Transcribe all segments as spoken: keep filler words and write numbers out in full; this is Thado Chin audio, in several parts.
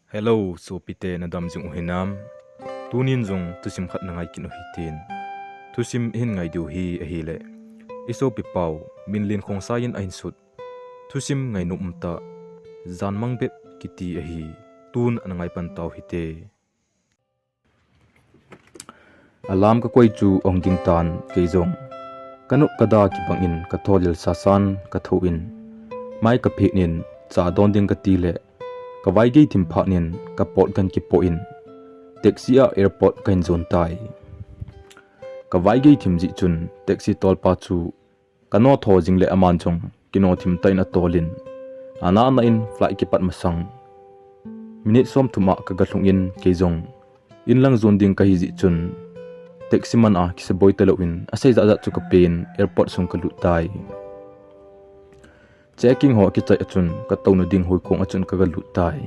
Hello, sopite, nadam jing u hinam? Tunin jong thusim khat nangai kit u hitin. Thusim ihin ngai diu hi ahile, i sopi pau, Minlen Khongsai in ahin sut thusim ngainom umtah, Janmang Bep kiti ahi. Tun ana ngai pan tau hite. Alarm kakoi chu ahung ging tan, kei jong kanop kada kibang in katholel sasan kathou in, mai kaphet in cha don ding kati le, kavaigei thim phat in kapot kahin kipoh in, taxi a airport kahin jon tai. Kavaigei thim jeh chun taxi tolpa chu kano tho jing le aman jong kino thim tah in atol in, ana ana in flight kipat masang minute somthum a kaga lhung in, kei jong inlang jon ding kahi jeh chun taxi man a kisaboi talou in asei jat jat chu kapen airport sung kalut tai. Checking ho akichai a chun katouna ding hoikong a chun kaga lut tai.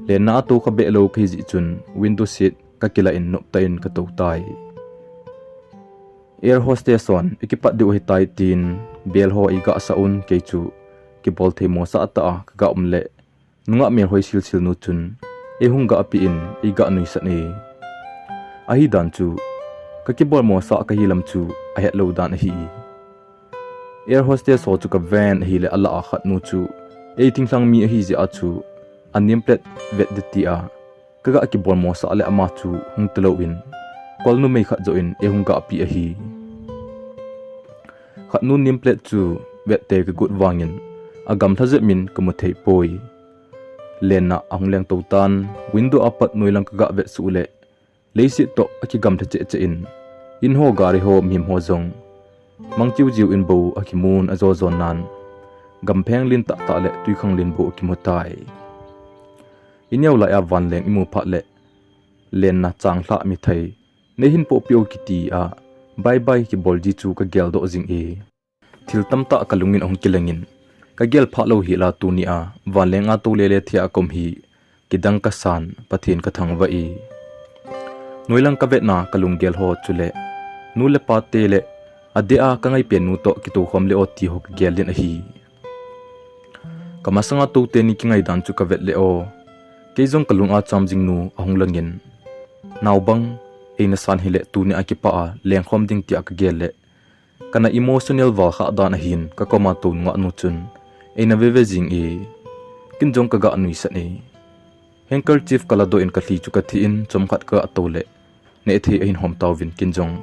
Lenna atou kha behlou kahi jeh chun window seat kakilah in noptah in katou tai. Air hostess hon ikipat diu ahitai tin bell ho eiga sah un, kei chu kibol thei mosah tah a kaga um le, nungah melhoi silsil nu chun eihung ga peh in eiga nuisat e. Ahidan chu kakibol mosah kahi lam chu ahetlou dan ahi. Air hostess ho chu kaven ahile, alah a khat nu chu eithinglhang mi ahi jeh a chu aname plate vet ding tia kaga kibol mosah le ama chu hung talou in, kol numei khat joh in eihung ga peh ahi. Khat nu name plate chu vet te kagot vangin agamlha jep min kamu thei poi. Lenna ahung lengtou tan, window apat noilang kaga vet suh le, leiset toh akigamlha cheh cheh in, in ho, gari ho, mihem ho jong mang chiu jiu in bou akimun ajo jon nan, gampheng lentah tah le twikhanglen bou akimu tai. Ineo lai a vanleng imu phat le, Lenna changlhah mithai neihin pohpeh o kiti a bye bye kibol ji chu kageldoh jing e. Thil tamtah kalungin ahung kilangin, kagel phah lou hel a tunia vanleng a tou lele thei a kaum hi kidang kasan, Pathen kathangvah e. Noilang kavetna kalunggel ho chule nu le pate le adeh a kangaipen nu toh kitoukhom le o ti ho kagel in ahi. Kamasanga tou teni kingaidan chu kavet le o, kei jong kalung a cham jing nu ahung langin, naobang eina san hile tunia kipah a lengkhom ding tia kagel le, kana emotional val khah dan ahin kakoma tou nungah nu chun eina veve jing e, ken jong kaga nuisat e. Handkerchief kaladoh in kalhi chu kathi in chomkhat kaga tou le, nehthei ahin hom tauvin, ken jong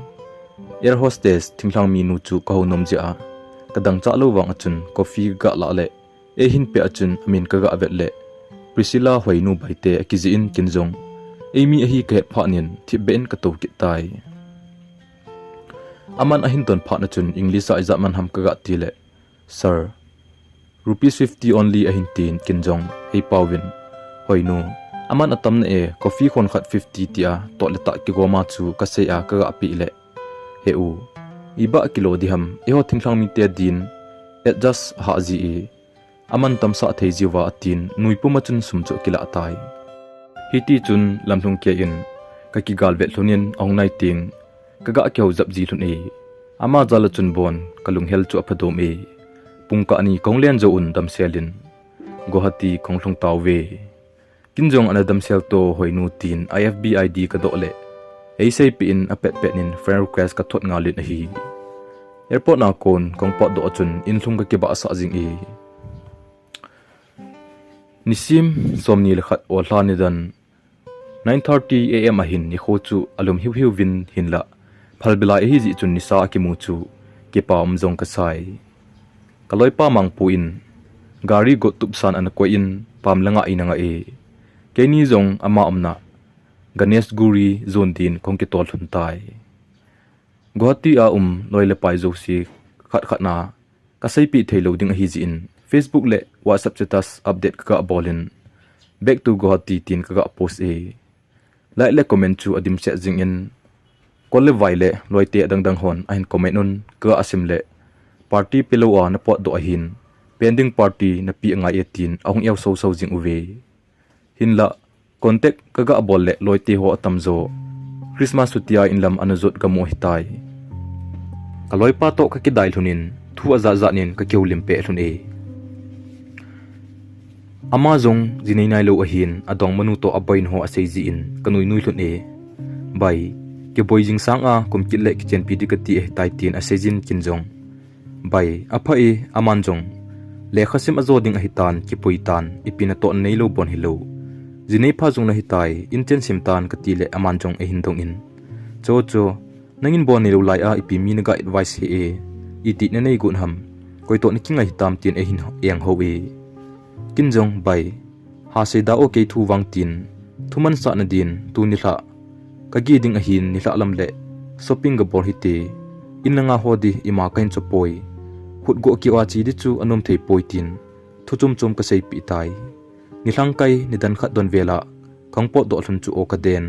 air hostess thinglhang mi nu chu kahounom jeh a, kadangchah lou vang a chun coffee kaga lah le, eihin peh a chun amin kaga vet le, Priscilla Hoinu Baite akijih in, ken jong eimi ahi kahet phat in thipbeh in katou kit tai. Aman ahin don phat a chun English a ijat man ham kaga ti le, Sir, rupees fifty only ahin tin, ken jong eipauvin, Hoinu, aman atam na e, coffee khon khat fifty tia tot le tah kigom a chu kasei a kaga peh le, He u, ibah kilo diham, eiho thinglhang mite din adjust ahah ji e, aman tamsah thei jiuva, atin nuipum a chun sum chu akilah tai. Hitichun lamlhung kei in kakigal vet lhon in ahung nai teng kaga kihou jap ji lhon e, ama jal a chun bon kalunghel chu aphadom e. Pungkah ni kahung len jou un damsel in Guwahati kahung lhung tauve. Ken jong ana damsel to Hoinu tin a FB ID kadoh le, eiseipeh in apet pet in friend request kathot ngal in ahi. Airport a kon kahung potdoh a chun inlhung kakibahsah jing e. Nisim somni le khat Olha nidan nine thirty AM ahin nikho chu alum hiuhiu vin, hinlah phalbi lai ahi jeh chun nisa akimu chu kipa um jong kasai. Kaloipa Mangpu in gari got tupsan ana koi in pam langa eina nga e. Keini jong ama umna Ganeshguri jon din kahung kitol lhon tai. Guwahati a um loi le pai jouse khat khat na kaseipeh theilou ding ahi jeh in Facebook le WhatsApp status update kaga bol in, Back to Guwahati tin kaga post e. Like le comment chu adimset jing in, kol le vai le loite adangdang hon ahin comment un kaga sim le, party pelou a napotdoh ahin, pending party napeh angai e tin ahung eo soso jing uve. Hinlah contact kaga bol le loite ho atamjo Christmas chuti a inlam ana jot gamu ahitai. Kaloipa toh kakidai lhon in thu ajat jat in kakihoulim peh lhon e. Ama jong jinei nailou ahin, adongmanu toh aboina ho asei jin, kanui nui lhun e. Bai, kiboi jing sanga kum kit le kichenpi ding kati ahitai tin asei jin kin jong. Bai, apha e, aman jong. Lekha sim ajo ding ahitan, kipui tan, ipi natohna neilou bon hilou. Jinei pha jong nahitai, inchen sim tan kati le aman jong eihin dong in. Cho cho, nangin bon neilou lai a ipi mi naga advice hih e, iti nanei got ham. Koi toh nakingai hitam tin eihin eng ho e. Kin jong bai. Ha seida o kei thu vang tin. Thuman sahna din, tu nilhah. Kagi ding ahin nilhah lam le. Shopping kabol hite. In langa ho ding ima kahin cho poi. Khut go kiu a che ding chu anom thei poi tin. Thu chom chom kaseipeh tai. Nilhang kai nidan khat don vel a. Kahung potdoh lhun chu o kaden.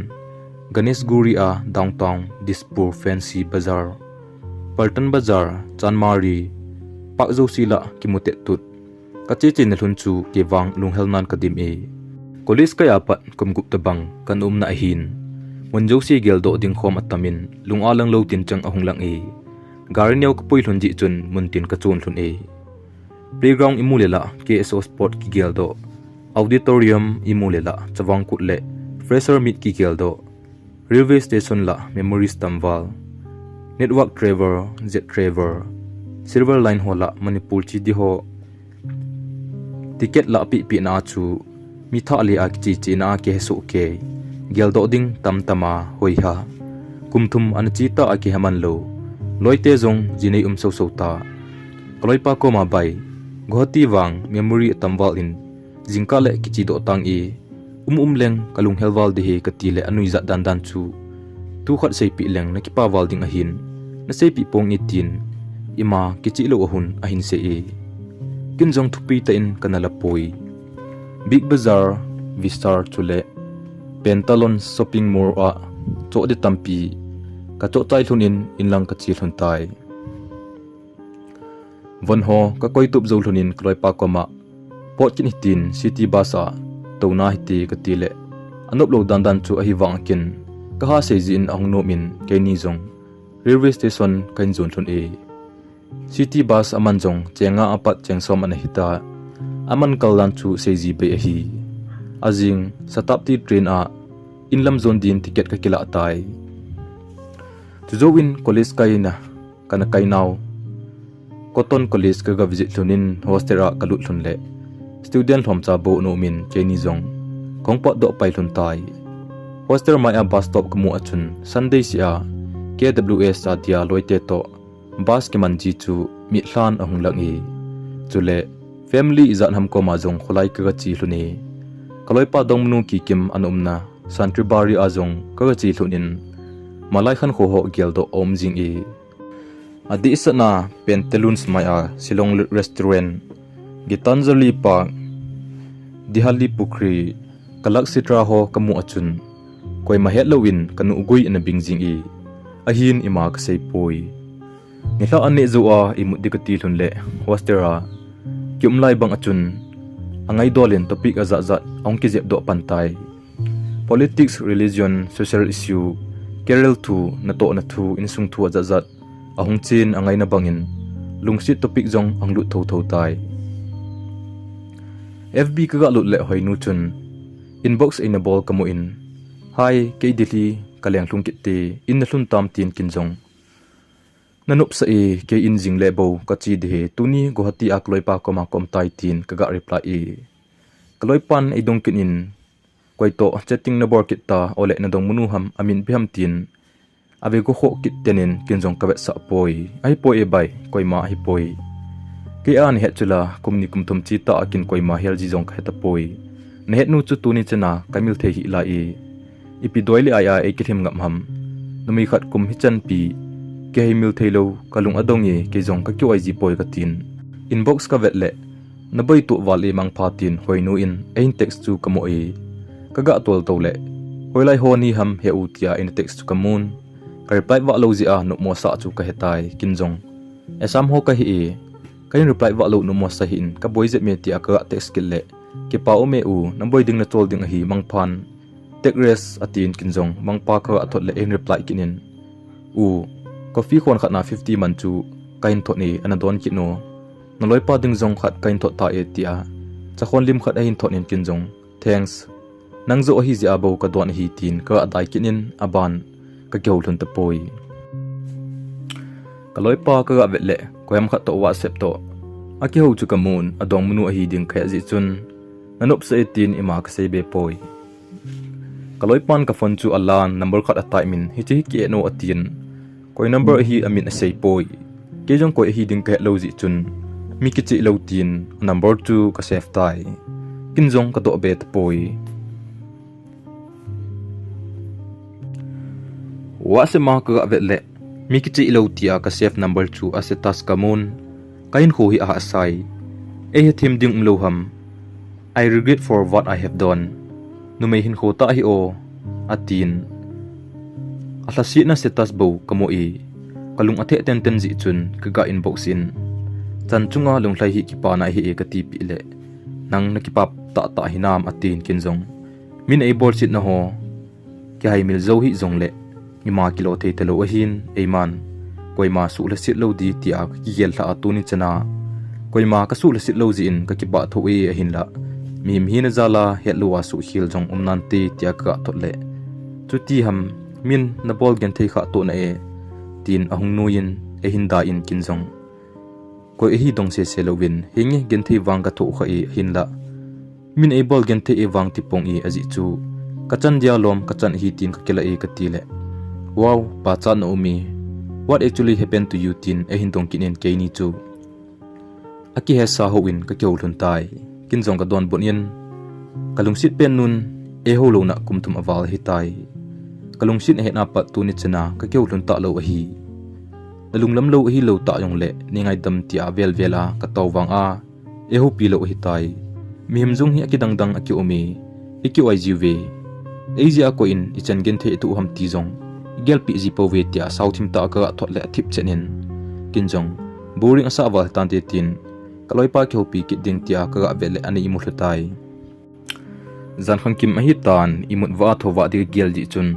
Ganeshguri a downtown Dispur Fancy Bazaar. Paltan Bazaar, Chanmari. Park jouse la kimu tettut. Kache chena lhun chu kei vang lunghel nan kadim e. College kai a pat kum gup tobang kaumna ahin. Mun jouse geldoh ding khom atamin, lung a lang lou tin chang ahung lang e. Gari neo kapui lhun jeh chun mun tin kachon lhun e. Playground imu le la, K S O Sport kigeldoh. Auditorium imu le la, Chavang Kut le, Fresher Meet kigeldoh. Railway station la, Memories tamval. Network Travel, Jet Travel. Silver Line ho la, Manipur che ding ho. Ticket la pehpeh na chu, mi thah le a kiche chena a kihe soh kei. Geldoh ding tamtam a, hoi ha. Kum thum ana che ta a kihe man lou. Loite jong jinei um soso ta. Kaloipa koma bai. Guwahati vang, memory atamval in. Jingkah le kiche doh tang e. Um um leng kalunghel val ding ahi kati le anuijat dan dan chu. Thu khat seipeh leng nakipa val ding ahin. Naseipeh pong e tin. Ima kicheh lou ahun ahin sei e. Kin jong thupi tah in kana la poi. Big Bazaar, Vishal chule Pantaloons shopping mall a choh ding tampi kachoh chai lhun in inlang kache lhun tai. Von ho kakoi tup jou lhun in kaloipa koma pot kit hitin city bus a touna hite kati le. Anop lou dan dan chu ahivang kin kaha sei jin ahung nom in keini jong railway station kahin jon lhun e. City bus aman jong cheng nga apat cheng som ana hita. Aman kal dan chu seiji bei ahi. Ajing Shatabdi train a inlam jon din ticket kakilah tai. Chujouvin college kaina kana kainau Cotton College kaga visit lhun in hostel a kalut lhun le student lhomcha bou ana um in keini jong kahung potdoh pai lhun tai. Hostel mai a bus stop kamu a chun Sunday seh a K W S a dia loite toh bus kiman ji chu mitlhan ahung lang e. Chule family ijat ham koma jong kholai kaga che lhun e. Kaloipa dongmanu kikim ana umna Santri Bari a jong kaga che lhun in malai khankho ho geldoh aum jing e. Adehset na Pantaloons mai a Shillong restaurant, Gitanjali Park, Dihali Pukhri, Kalakshetra ho kamu a chun koima hetlou in kanu gui ana bing jing e. Ahin ima kasei poi. Nilhah aneh jou a imut ding kati lhun le hostel a kium lai bang a chun angaidol in topic ajat jat ahung kijep doh pan tai. Politics, religion, social issue, career thu, natohna thu, insung thu ajat jat ahung chen angaina bangin lungset topic jong ahung lut thotho tai. F B kaga lut le Hoinu chun inbox eina bol kamu in, "Hi, kei Delhi kaleng lhung kit te, in nalhun tam?" tin kin jong. "Nanopsah e, kei in jing le bou kache ding ahi, tuni Guwahati a kaloipa koma kaum tai," tin kaga reply e. Kaloipan eidong kit in, "Koi toh chatting nabol kit ta, ole nadongmanu ham, amin ipi ham?" tin ave go khoh kit ten in kin jong kavetsah poi. "Ahipoi e bai, koima ahipoi. Kei a nahet chu la, kum ni kum thum che ta a kin koima hel ji jong kahe tapoi. Nahet nu chu tuni chan a kamil thei hih lai e. Ipi doi le ai a eikilhem ngap ham. Numei khat kum hichan pi kihei mil thei lou, kalung adong e, kei jong kakioi ji poi," katin. Inbox kavet le, "Naboi tuh val e mangpha," tin Hoinu in eihin text chu kamu e. Kaga tol to le, "Hoilai ho nahim he u?" tia eina text chu kamun. Ka reply vah lou jeh a nopmo sah chu kahe tai, kin jong. Exam ho kahi e, kahin reply vah lou nopmo sah hih in kaboi jep me tia kaga text kit le, "Kipa um e u, naboi ding nachol ding ahi mangphan." "Take rest," atin kin jong mangpha kaga thot le eihin reply kit in, "U, coffee khon khat na fifty man chu kahin thot e, ana don kit no. Naloipa ding jong khat kahin thot ta e," tia Chakhon lim khat ahin thot in kin jong, "Thanks. Nang joh ahi jeh a bou kadon ahi," tin ka dai kit in aban ka kihou lhun tapoi. Ka loipa ka ga vet le, koiham khat toh WhatsApp toh akihou chu ka mun, adongmanu ahi ding kahe jeh chun, "Na nopsah e," tin ima ka sei be poi. Ka loipan ka phone chu alan, number khat a type in, "Hiche hi ki-add o," atin. Koi number ahi amin asei poi. Kei jong koi ahi ding kahet lou jeh chun, mi kicheh lou tin, a number chu ka save tai. Kin jong ka doh be tapoi. WhatsApp a ka ga vet le, mi kicheh lou tia ka save number chu a status ka mun. Ka hinkho hi ahahsa e. Ei hethem ding umlou ham. "I regret for what I have done. Numei hinkho tah ahi o," atin. A lhasetna status bou ka mu e. Ka lung atheh tenten jeh chun ka ga inbox in, "Chan chunga lunglhai hi kipana ahi e," ka tipeh le, "Nang na kipa tahtah hinam?" atin kin jong. Min ei bolsetna ho kihaimil jou hih jongle, ima kilo thei talou ahin, eiman koima suhlhaset lou di tia ka kigel lhah a tuni chana, koima ka suhlhaset lou jeh in ka kipah tho e, ahinla mihem hina jal a hetlou a suhkhel jong um nante tia ka ga thot le, "Chuti ham, min na bol genthei kha toh na e," tin ahung nui in, eihin dai in kin jong, koi ahi dong sese louvin, "Henge, genthei vang ka thoh kha e," ahinla, "Min ei bol genthei e vang tipong e, ajeh chu ka chan dia lom ka chan ahi tin ka kila e," ka ti le, "Wow, pachatna um e. What actually happened to you?" tin eihin dong kit in keini chu akihesa hou in ka kihou lhun tai. Kin jong ka donbut in, ka lungset pen nun, eiho louna kum thum aval ahi tai. Ka lungset ahetna pat tuni chana ka kihou lhun talou ahi. Na lunglam lou ahilou tah jongle, nei ngaidam tia velvel a ka tao vang a, eihoupi lou ahi tai. Mihem jong hi akidangdang a kium e, i ki-oi jiuve. Ei jeh a koi in ichan genthei i tuh ham ti jong i gelpeh ji pouve tia sao thim tah a ka ga thot le athip chen in. Kin jong, boring asah val hitante tin, ka loipa kihoupi kit ding tia ka ga vet le ana imut lhu tai. Jan khangkim ahi tan, imut vah a tho vah ding ka gel jeh chun,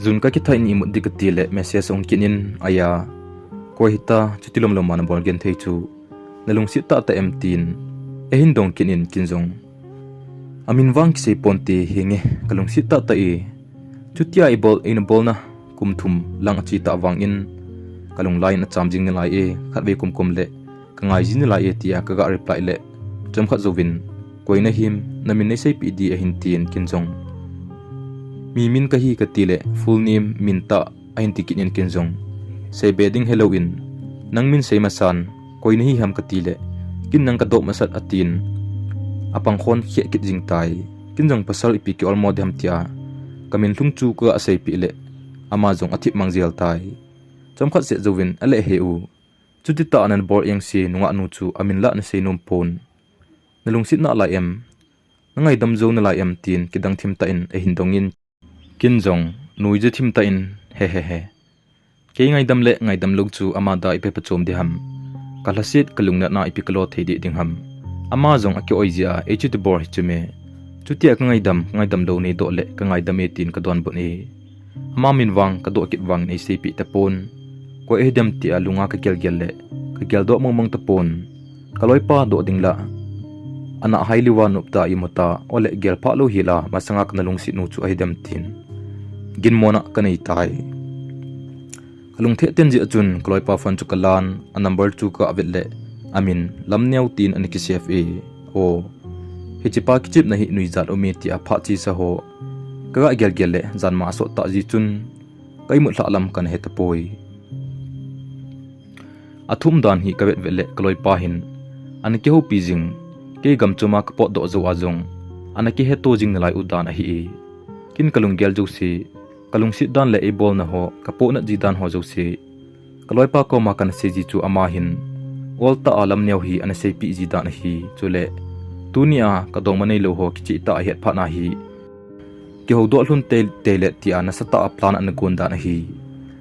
jun ka kitha in imut ding ka ti le message ahung kit in, "Aya, koi hita, chuti lomlom a na bol genthei chu, na lungset tahtah em?" tin eihin dong kit in kin jong, "Amin vang kisei ponte, henge, ka lungset tahtah e. Chutia i bol, eina bolna kum thum lang ache tah vangin, ka lunglai in acham jing nalai e, khatvei kumkum le ka ngai ji nalai e," tia ka ga reply le, chomkhat jouvin, "Koi nahim, na min nei seipeh di ahin," tin kin jong, "Mi min kahi," ka ti le, "Full name, min tah," ahin ti kit in kin jong, "Seibe ding helou in, nang min sei masan, koi nahi ham?" ka ti le, "Kin nang ka doh masat," atin, apang khon kheh kit jing tai. Kin jong pasal ipi ki-olmo ding ham tia ka min lhung chu ka ga seipeh le, ama jong athip mang jel tai. Chomkhat seh jouvin, "Ale he u, chuti tah a na bol jeng se, nungah nu chu amin lah na sei nom pon. Na lungset nalai em? Na ngaidam jou nalai em?" tin kidang thim tah in eihin dong in, kin jong nuija thim tah in, "He he he. Kei ngaidam le ngaidam lou chu ama da ipi pachom ding ham? Ka lhaset ka lungnatna ipi ka lo thei deh ding ham? Ama jong aki-oi jeh a ei chuti bol hi chu me. Chutia ka ngaidam, ka ngaidam lou nei doh le ka ngaidam e," tin ka donbut e. Ama min vang ka doh kit vangin ei seipeh tapon. Koi ahi dem tia lunga ka gelgel le ka geldoh mongmong tapon. Ka loipa doh ding la, ana hailiu a nopta imut a, ole gel phah lou hel a, masanga ka na lungset nu chu ahi dem tin ginmona ka nei tai. Ka lungthim ten jeh a chun ka loipa phone chu ka lan, a number chu ka vet le, amin Lamneo tin ana ki save e. O, hiche pa kichepna hi nuijat um e tia phat chesa ho ka ga gelgel le, janma asot tah jeh chun ka imut lhah lam kana he tapoi. Athum dan hi ka vet vet le ka loipa hin ana kihoupi jing, kei gam chom a ka potdoh jou a jong ana kiheto jing nalai u dan ahi e. Kin ka lunggel jouse, ka lungset dan le ei bolna ho, ka pohnat ji dan ho jouse ka loipa koma kana sei ji chu ama hin ol tah a Lamneo hi ana seipeh ji dan ahi. Chule tunia ka dongma neilou ho kicheh tah a het phat na hi kihoudoh lhun tei, tei le tia nasatah a plan ana gon dan ahi.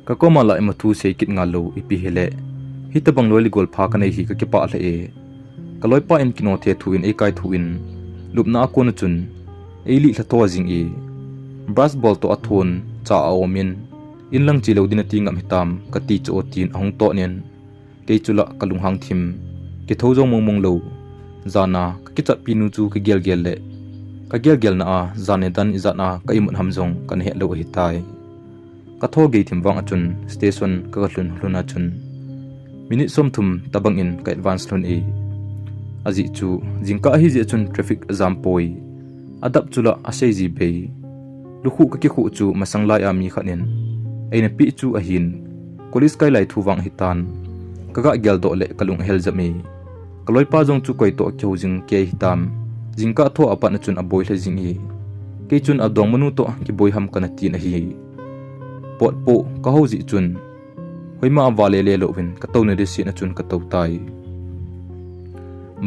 Ka koma la ima thu sei kit ngal lou ipi hile, hitobang loi le gol pha ka nei hi ka kipah lheh e. Ka loipa in kinothe thu in ei kai thu in, lupna a kon a chun ei lih lha tho jing e. Brush bol toh a thon cha a om in, in lang che lou ding nati ngam hitam ka ti chu o tin ahung ton in, kei chu la ka lunghang thim, kithou jong mongmong lou. Jana ka kichatpi nu chu ka gelgel le, ka gelgelna a, jan nidan ijat a ka imut ham jong kana het lou ahitai. Ka tho gei thim vang a chun station ka, ka lhun lhun a chun minute somthum tabang in ka advance lhun e. Ajeh chu jingkah ahi jeh chun traffic ajam poi. Adap chu la asei ji bei. Lukhuh ka kikhuh chu masang lai a mi khat in eina peh chu ahin, college kai lai thu vang ahitan. Ka ga geldoh le ka lung ahel jam e. Ka loipa jong chu koi toh kihou jing kei hitam. Jingkah tho a pat a chun aboi lheh jing e. Kei chun adongmanu toh kiboi ham kana tin ahi. Potpoh ka hou jeh chun hoima a vale le louvin ka touna ding seh a chun ka tou tai.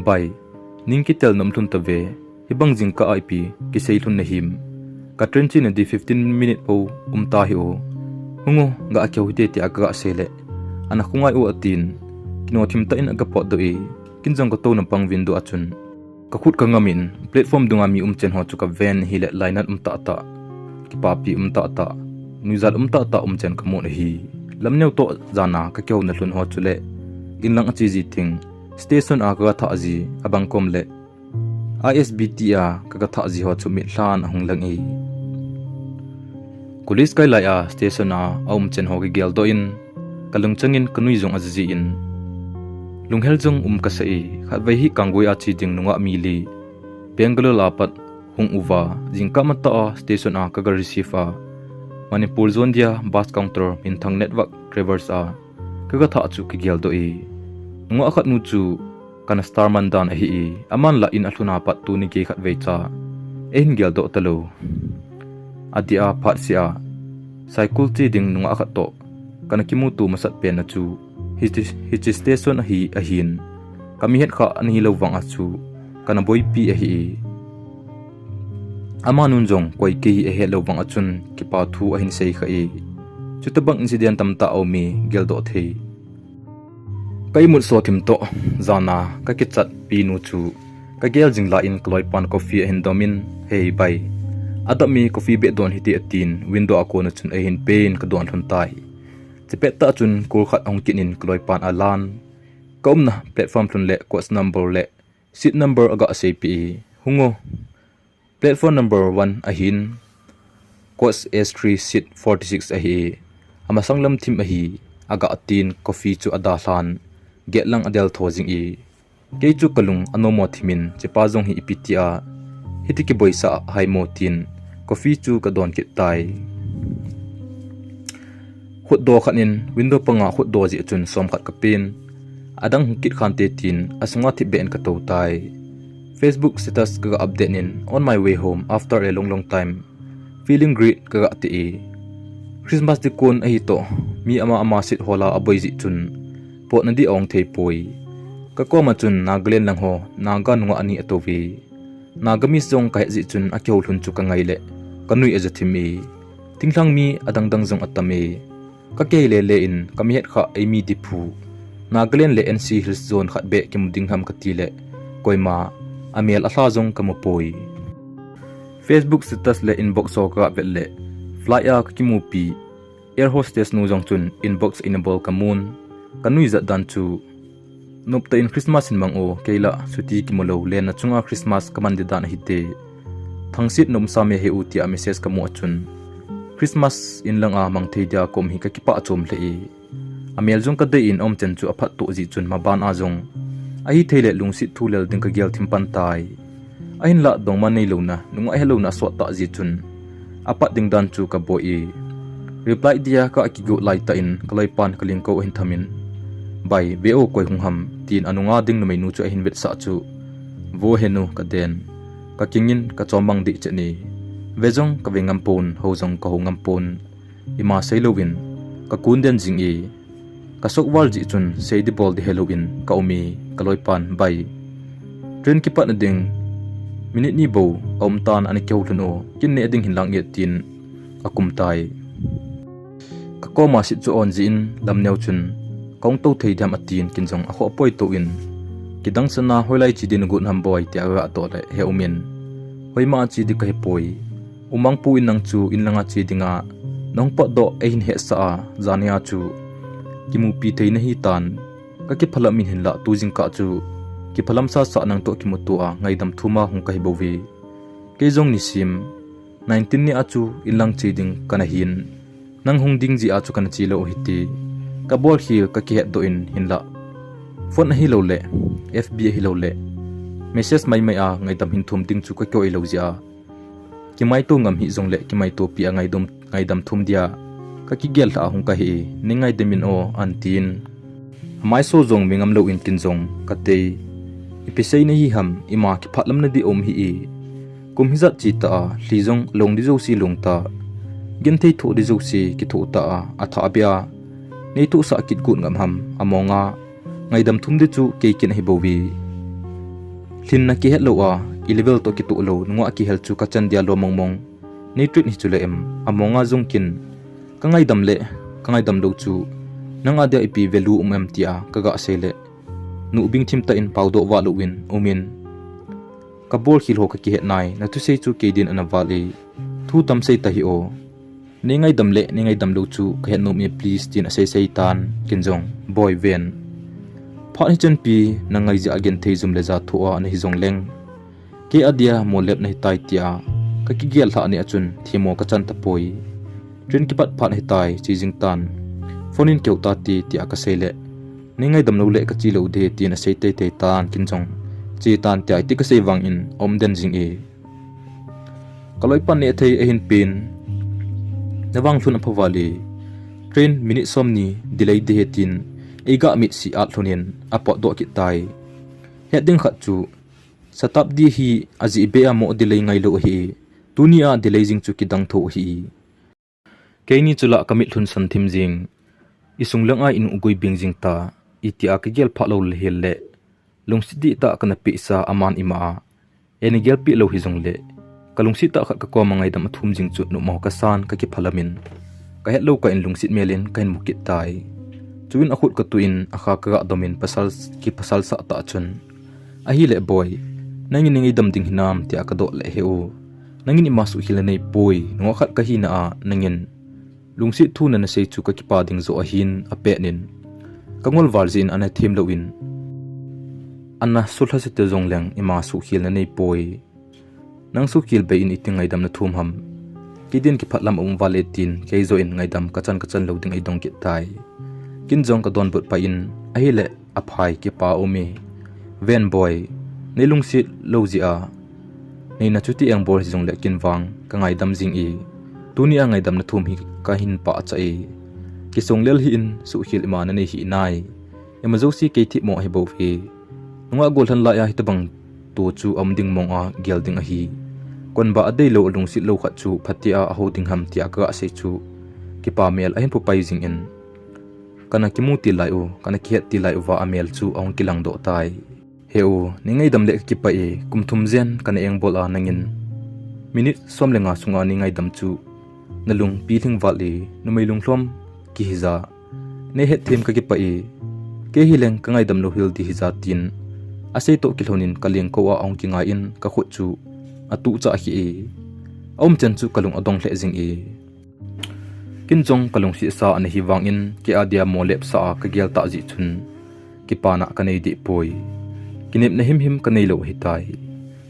Bai, ning kitel nom lhun tave, hibang jingkah a ipi kisei lhun nahim. Ka train chena ding fifteen minute bou um ta hih o. Hung o, ga kihou hite tia ka ga sei le, ana khongai o atin, kino thim tah in aga potdoh e. Kin jong ka touna pang window a chun ka khut ka ngam in platform dunga mi umchen ho chu ka ven ahile lainat um tahtah, kipapi um tahtah, nuijat um tahtah umchen ka mun ahi. Lamneo toh jan a ka kihouna lhun ho chule inlang ache ji thing, station a ka ga thah ji, abang kom le I S B T a ka ga thah ji ho chu mitlhan ahung lang e. College kai lai a station a aumchen ho ka geldoh in, ka lungchang in ka nui jong ajiji in, lunghel jong um kasa e. Khatvei hi Kanggui a che ding nungah mi li Bangalore a pat hung uva, jingkah matah a station a ka ga receive a, Manipur Jaintia bus counter minthang Network Travels a ka ga thah chu ka geldoh e. Nungah khat nu chu kana star man dan ahi e. Aman la in alhun a pat tuni gei khatvei cha eihin geldoh talou. Adeh a phatseh a cycle che ding nungah khat toh kana kimuto masat pen a chu hiche, hiche station ahi ahin, ka mihet kha ana hilou vang a chu kana boipi ahi e. Amanun jong koi kei hi ahet lou vang a chun kipa thu ahin sei kha e. Chutabang incident tamtah aum e, geldoh thei. Ka imut so thim toh jan a ka kichatpi nu chu ka gel jing lai in ka loipan coffee ahin dom in, "Hei bai, adap mi coffee beh don hite," atin window a kon a chun eihin pen ka don lhun tai. Chepet tah chun call khat ahung kit in ka loipan alan. Ka umna platform lhun le coach number le seat number aga seipeh e. "Hung o, platform number one ahin, coach S three seat forty six ahi. Amasang lam thim ahi," aga tin coffee chu adalhan, gate lang adel tho jing e. Kei chu ka lung anom mo thimin, chepa jong hi ipi tia hiti kiboisa hai mo tin coffee chu ka don kit tai. Khutdo khat in window panga khutdo jeh chun som khat ka pen, adang hung kit khante tin asunga thipbeh in ka tou tai. Facebook status ka ga update in, "On my way home after a long long time. Feeling great," ka ga ti e. Christmas dikon ahi toh, mi ama ama seat hola aboi jeh chun potna di ong thei poi. Ka koma chun Nagaland lang ho Naga nungah ani atou ve. Nagamese jong ka het jeh chun akihou lhun chu ka ngai le ka nui aja thim e. Thinglhang mi adang dang jong atam e. Ka kei le le in ka mihet kha eimi diphu. Nagaland le N C Hills zone khat beh kimu ding ham ka ti le koima amel alha jong ka mu poi. Facebook status le inbox ho ka vet le flight a ka kimupi air hostess nu jong chun inbox in abol ka mun. Ka nuijat dan chu, "Noptah in Christmas hin mang o, kei la chuti kimu lou, lenna chunga Christmas ka man di dan ahi te. Thangsit na um sa me he u," tia message ka mu a chun Christmas in langa mang thei dia ka um hi ka kipah chom lheh e. Amel jong ka dei in aum chen chu aphat toh jeh chun maban a jong ahi thei le lungset thu lel ding ka gel thim pan tai. Ahinlah dongma neilouna, nungah helouna asot tah jeh chun apat ding dan chu ka boi e. Reply dia ka kigot lai tah in ka loipan ka lingko ahin tham in, "Bai, ve o, koi hung ham," tin anunga ding numeinu chu ahin vetsah chu, "Vo henu," ka den. Ka kingin ka chombang dih chet e. Ve jong ka ve ngam pon, hou jong ka hou ngam pon. Ima sei louvin ka kun den jing e. Ka sok val jeh chun sei di bol di helou in ka um e, ka loipan, "Bai, train kipat na ding minute ni bou aum tan, ana kihou lhun o, kin neh ding hinlang e," tin akum tai. Ka koma seat chu on jeh in lamneo chun, "Ka hung tou thei diam?" atin, kin jong akhoh poi tou in, "Kidang sana hoilai che di na got ham boi?" tia ka ga toh le, "He um in, hoima a che di ka he poi. Umang pu in nang chu in langa che dinga na hung potdoh eihin hetsah a, jania chu kimupi thei nahi tan, ka kiphalam in hinlah tu jingkah chu kiphalam sasa nang toh kimuto a ngaidam thum a hung kahi bouve. Kei jong nisim nineteen ni a chu inlang che ding kana hin, nang hung ding jeh a chu kana che lou u hite. Ka bolkhel ka kihet doh in hinlah, phone ahilou le F B ahilou le message maimai a ngaidam hin thum ding chu ka koi lou jeh a, kimaito ngam hih jongle kimaitopi a ngaidam, ngaidam thum dia ka kigel lhah a hung kahi, nei ngaidam in o, ahin tin. Amaiso jong mi ngam lou in kin jong ka tei. Ipi sei nahi ham, ima kiphat lam nading um hih e. Kum hijat che ta a, lhi jong long ding jouse long ta, genthei thoh ding jouse kithoh ta a, athah beh a nei thohsah kit got ngam ham, among a ngaidam thum ding chu kei kin ahi bouve. Lhinna kihet lou a, i level toh kitoh lou, nungah kihel chu ka chan dia lou mong mong. Nei treat hi chu le em, among a jong kin, ka ngaidam le ka ngaidam lou chu nang a dia ipi value um em tia ka ga sei le, nuh bing thim tah in pao doh vah lou in um in. Ka bolkhel ho ka kihet nai, na thusei chu kei din ana val e. Thu tam sei ta hih o. Nei ngaidam le nei ngaidam lou chu ka het nom e please, tin asei sei tan, kin jong, Boi ven. Phat hichan pi na ngai jeh a genthei jum le ja thoh a nahi jong leng, kei a dia molep nahi tai tia ka kigel lhah ni a chun themmo ka chan tapoi. Train kipat phat ahi tai, che jing tan. Phone in keu ta ti, tia ka sei le, nei ngaidam lou le ka che lou ding, tin asei teitei tan, kin jong, che tan tia iti ka sei vang in aum den jing e. Ka loipan neh thei ahin pen, na vang lhun apha val e. Train minute som ni delay ding ahi tin, ei ga mit si at lhun in apot doh kit tai. Het ding khat chu, Shatabdi hi ajeh beh a mo delay ngai lou ahi. Tuni a delay jing chu kidang tho ahi. Keini chu la ka mit lhun san thim jing. I sung lang a in ugui bing jing ta. Iti a ka gel phah lou le hel le, lungset dih tah kana peh sa aman ima a, eini gelpi lou hi jong le, ka lungset tah khat ka kom a ngaidam athum jing chu numo ka san ka kiphalam in, ka het lou kah in lungset mel in ka hin mu kit tai. Chuin akhut ka tu in akha ka ga dom in pasal, kipasal sah tah chun, Ahile Boi, nangin nei ngaidam ding hinam, tia ka doh le, He u, nangin ima suhkhel nanei poi, nungah khat ka hina a nangin lungset thu nana sei chu ka kipa ding joh ahin, apet in, ka ngol val jeh in ana them lou in, ana sulha se te jong leng ima suhkhel nanei poi. Nang suhkhel bei in iti ngaidam nathum ham. Kei din kiphat lam aum val e, tin kei joh in ngaidam ka chan ka chan lou ding ei dong kit tai. Kin jong ka donbut pah in, Ahile, aphai, kipa um e. Ven Boi, nei lungset lou jeh a nei na chuti engbol hi jong le kin vang ka ngaidam jing e. Tuni a ngaidam nathum hi ka hin pachat e. Kisong lel hih in, suhkhel ima nanei hih nai. Ima jouse kei themmo ahi bou ve. Nungah gollhang lai a hitobang thu chu aum ding mong a gel ding ahi. Kon ba adei lou, alungset lou khat chu phatea aho ding ham, tia ka ga sei chu, kipa mel ahin phupai jing in, kana kimu til lai u, kana kihet til lai uva amel chu ahung kilang doh tai. He u, nei ngaidam le ka kipah e, kum thum jen kana engbol a nangin minute som le nga sunga nei ngaidam chu nalung pilhing val e, numei lunglhom kihi ja. Nei het them ka kipah e, kei hi leng ka ngaidam lou hel ding hi ja, tin asei toh kilhon in ka lengkou a ahung kingai in ka khut chu atuh chah kheh e. Aum chan chu ka lung adong lheh jing e. Kin jong ka lungset sa ana hi vang in, kei a dia molep sa a ka gel tah jeh chun kipana ka nei deh poi. Kinepna himhim ka nei lou ahi tai.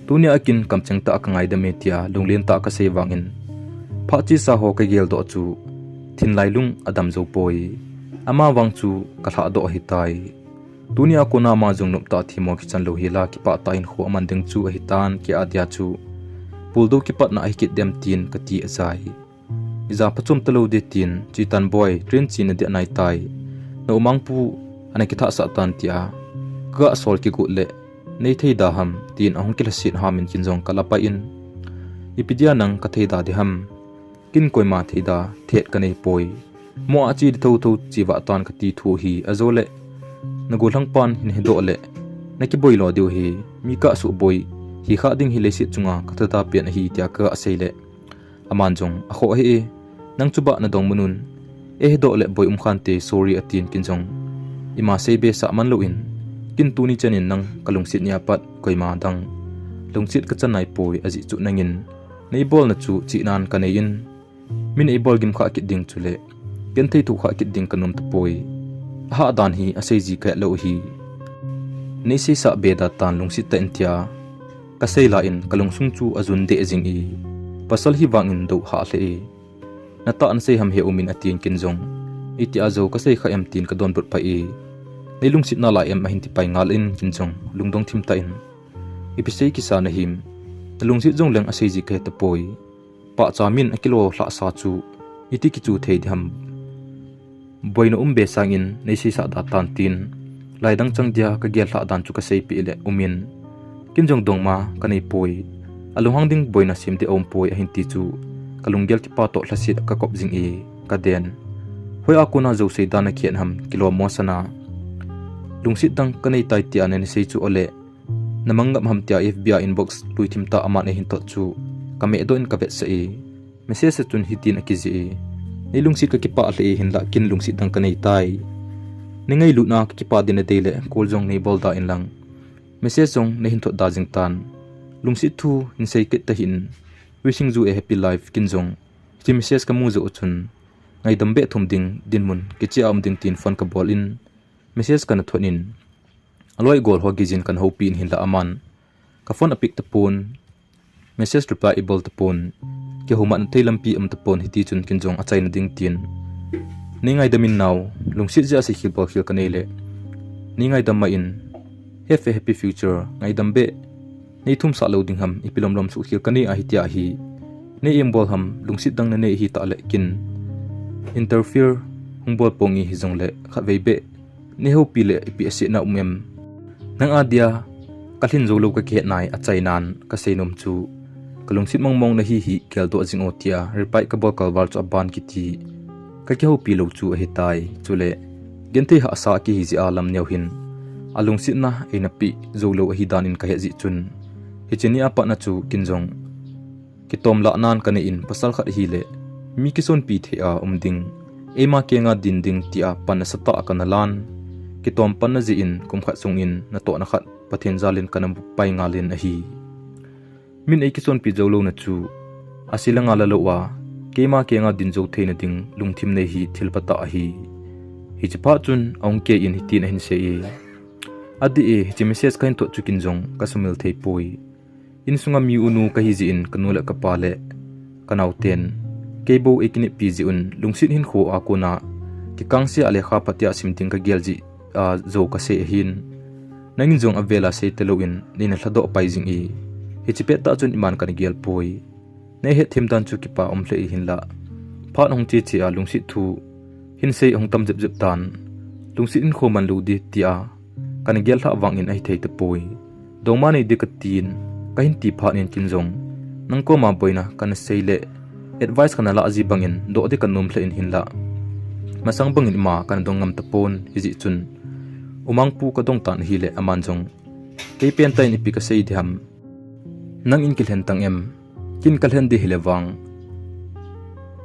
Tuni a kin kamcheng tah a ka ngaidam e, tia lunglen tah a ka sei vang in, phat chesa ho ka gel doh chu thinlai lung adam jou poi. Ama vang chu ka lhah doh ahi tai. Tuni a kona ama jong nop tah themmo kichan lou hi la, kipah tah in kho aman ding chu ahi tan, kei a dia chu puldo kipatna ahi kit dem, tin ka ti ajai. Ija phachom talou ding, tin, Chitan Boi, train chena ding anai tai. Na umangpu ana kithah sah tan, tia ka ga sol kigot le, nei thei da ham, tin ahung kilhaset ham in kin jong ka la pah in, ipi dia nang ka thei da ding ham. Kin koima thei da thet ka nei poi. Mo a che ding thotho che vah tan ka ti thu hi, ajole na gollhang pan hin hedoh le na kiboi lo diu hi, mi kah suh boi hi kha ding hi leiset chunga ka thada pen ahi, tia ka ga sei le, aman jong akhoh ahi e, nang chu ba na dong mun un, ei hedoh le boi um khante, sorry, atin, kin jong ima sei be sah man lou in, kin tuni chan in nang ka lungset ni a pat koima dang lungset ka chan nai poi, ajeh chu nangin nei bolna chu chihnan ka nei in, min ei bol gim kha kit ding chule genthei thoh kha kit ding ka nom tapoi. Ahah dan hi asei ji ka het lou hi. Nei seisah be da tan lungset tah in tia kasei lai in kalungsung chu ajun deh jing e. Pasal hi vang in dou hah lheh e. Natah nasei ham he um in atin ken jong, itia jou kasei kha em tin kadonbut pai e. Nei lungset nalai em ahin tipai ngal in ken jong lungdong thim tah in, ipi sei kisa nahim? Nalungset jong leng asei ji kahe tapoi. Pahcha min akilo lhahsa chu iti kichu thei diham? Boina um be sang in nei seisah da tan tin, lai dang chang dia kagel lhah dan chu kaseipeh le um in, ken jong dongma kanei poi. Alunghang ding boina sem ding aumpoi ahin ti chu kalunggel kipa toh lhaset kakop jing e, kaden. Hoiya kona jou sei dan akhen ham kilom mo sana. Lungset dang kanei tai tia nei sei chu ole, namang ngap ham tia F B a inbox lui thim tah aman eihin thot chu kameh doh in kavetsah e. Message a chun hitin akijih e: Nei lungset kakipah lheh e, hinlah ken lungset dang kanei tai. Nei ngailutna kakipah din adei le call jong nei bol da inlang, message jong neihin thot da jing tan. Lungset thu hin sei kit tahih in, wishing you a happy life, ken jong hiche message kamu joh chun ngaidam beh thum ding dinmun kicheh a um ding tin phone kabol in, message kana thot in, aloi agol ho geiyin kana houpi in hinlah aman kaphone apick tapon, message reply ibol tapon, kihoumatna thei lampi um tapon, hiti chun ken jong achaina ding tin, nei ngaidam in nao, lungset jeh a seikhel bolkhel kanei le, nei ngaidam mah in, have a happy future, ngaidam beh, nei thumsah lou ding ham, ipi lomlom suhkhel kanei ahi tia hi, nei engbol ham, lungset dang nanei ahitah le ken interfere hung bol ponge, hijongle khatvei beh nei houpi le ipi asetna um em? Nang adia kalhin joulou kakihet nai, achainan kaseinom chu kalungset mongmong nahi hi, geldoh jing o tia reply kabol kalval chu aban kiti kakihoupi lou chu ahitai. Chule genthei hahsa akihi jeh a lamneo hin alungsetna eina peh joulou ahidan in kahet jeh chun, hiche nia patna chu ken jong kitomlah nan kanei in, pasal khat ahile mi kisonpi thei a um ding, eima kenga din ding tia pan nasatah a kana lan. Kitom panna jeh in kum khat sung in natohna khat Pathen jal in kana buhpai ngal in ahi. Min eikisonpi joulouna chu ase langa lalou a keima kenga din jou theina ding lungthim nei hi thil phatah ahi. Hiche phat chun ahung kei in hitin ahin sei e: Adih e, hiche message kahin thot chu ken jong kasumil thei poi. Insunga mi unu kahi jeh in kanu le kapa le kanaoten keibou eikineppi jeh un lungset hinkho a kona kikangse a lekha phatea sim ding kagel jeh a jou kasei ahin, nangin jong avela sei talou in neina lhadoh pai jing e. Hiche pettah chun iman kana gel poi. Nei hetthem dan chu kipa um lheh e, hinlah phat hung cheche a lungset thu hinsei ahung tam jepjep tan, lungset hinkho manlou ding tia kana gel lhah vang in ahithei tapoi. Dongma nei ding katin, kahin ti phat in ken jong nang koma boina kana sei le advice kana lah ji bang in doh ding kanom lheh in, hinlah masang bang in ima kana dong ngam tapon, hijeh chun Umangpu kadong tan ahile aman jong, kei pentah in ipi kasei diham? Nangin kilhen tang em? Ken kalhen ding hile vang,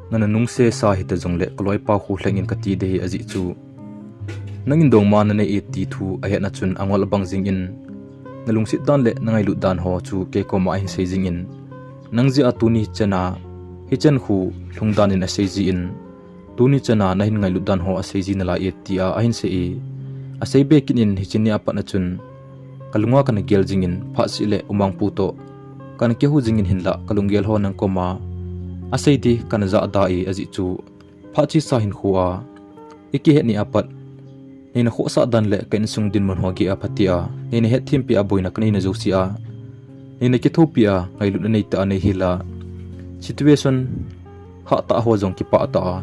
nana nungsesa hita jongle kaloipa kholheng in kati ding ahi, ajeh chu nangin dongma nanei e ti thu ahetna chun angol abang jing in, nalungset dan le nangailut dan ho chu kei koma ahin sei jing in, nang jeh a tuni chana hichan khu lhung dan in asei jin, tuni chana nahin ngailut dan ho asei ji nalai e tia ahin sei e. Asei be kit in hiche nia patna chun kalunga kana gel jing in, phatseh le Umangpu toh kana kihou jing in, hinlah kalunggel ho nang koma asei ding kana jahda e, ajeh chu phat chesa hinkho a ikihet nia pat neina khohsah dan le ka insung dinmun ho gei a phatea neina hetthem peh a boina kaneina jouse a neina kithopi a ngailutna neitah a nei hila, situation hahtah ho jong kipah tah a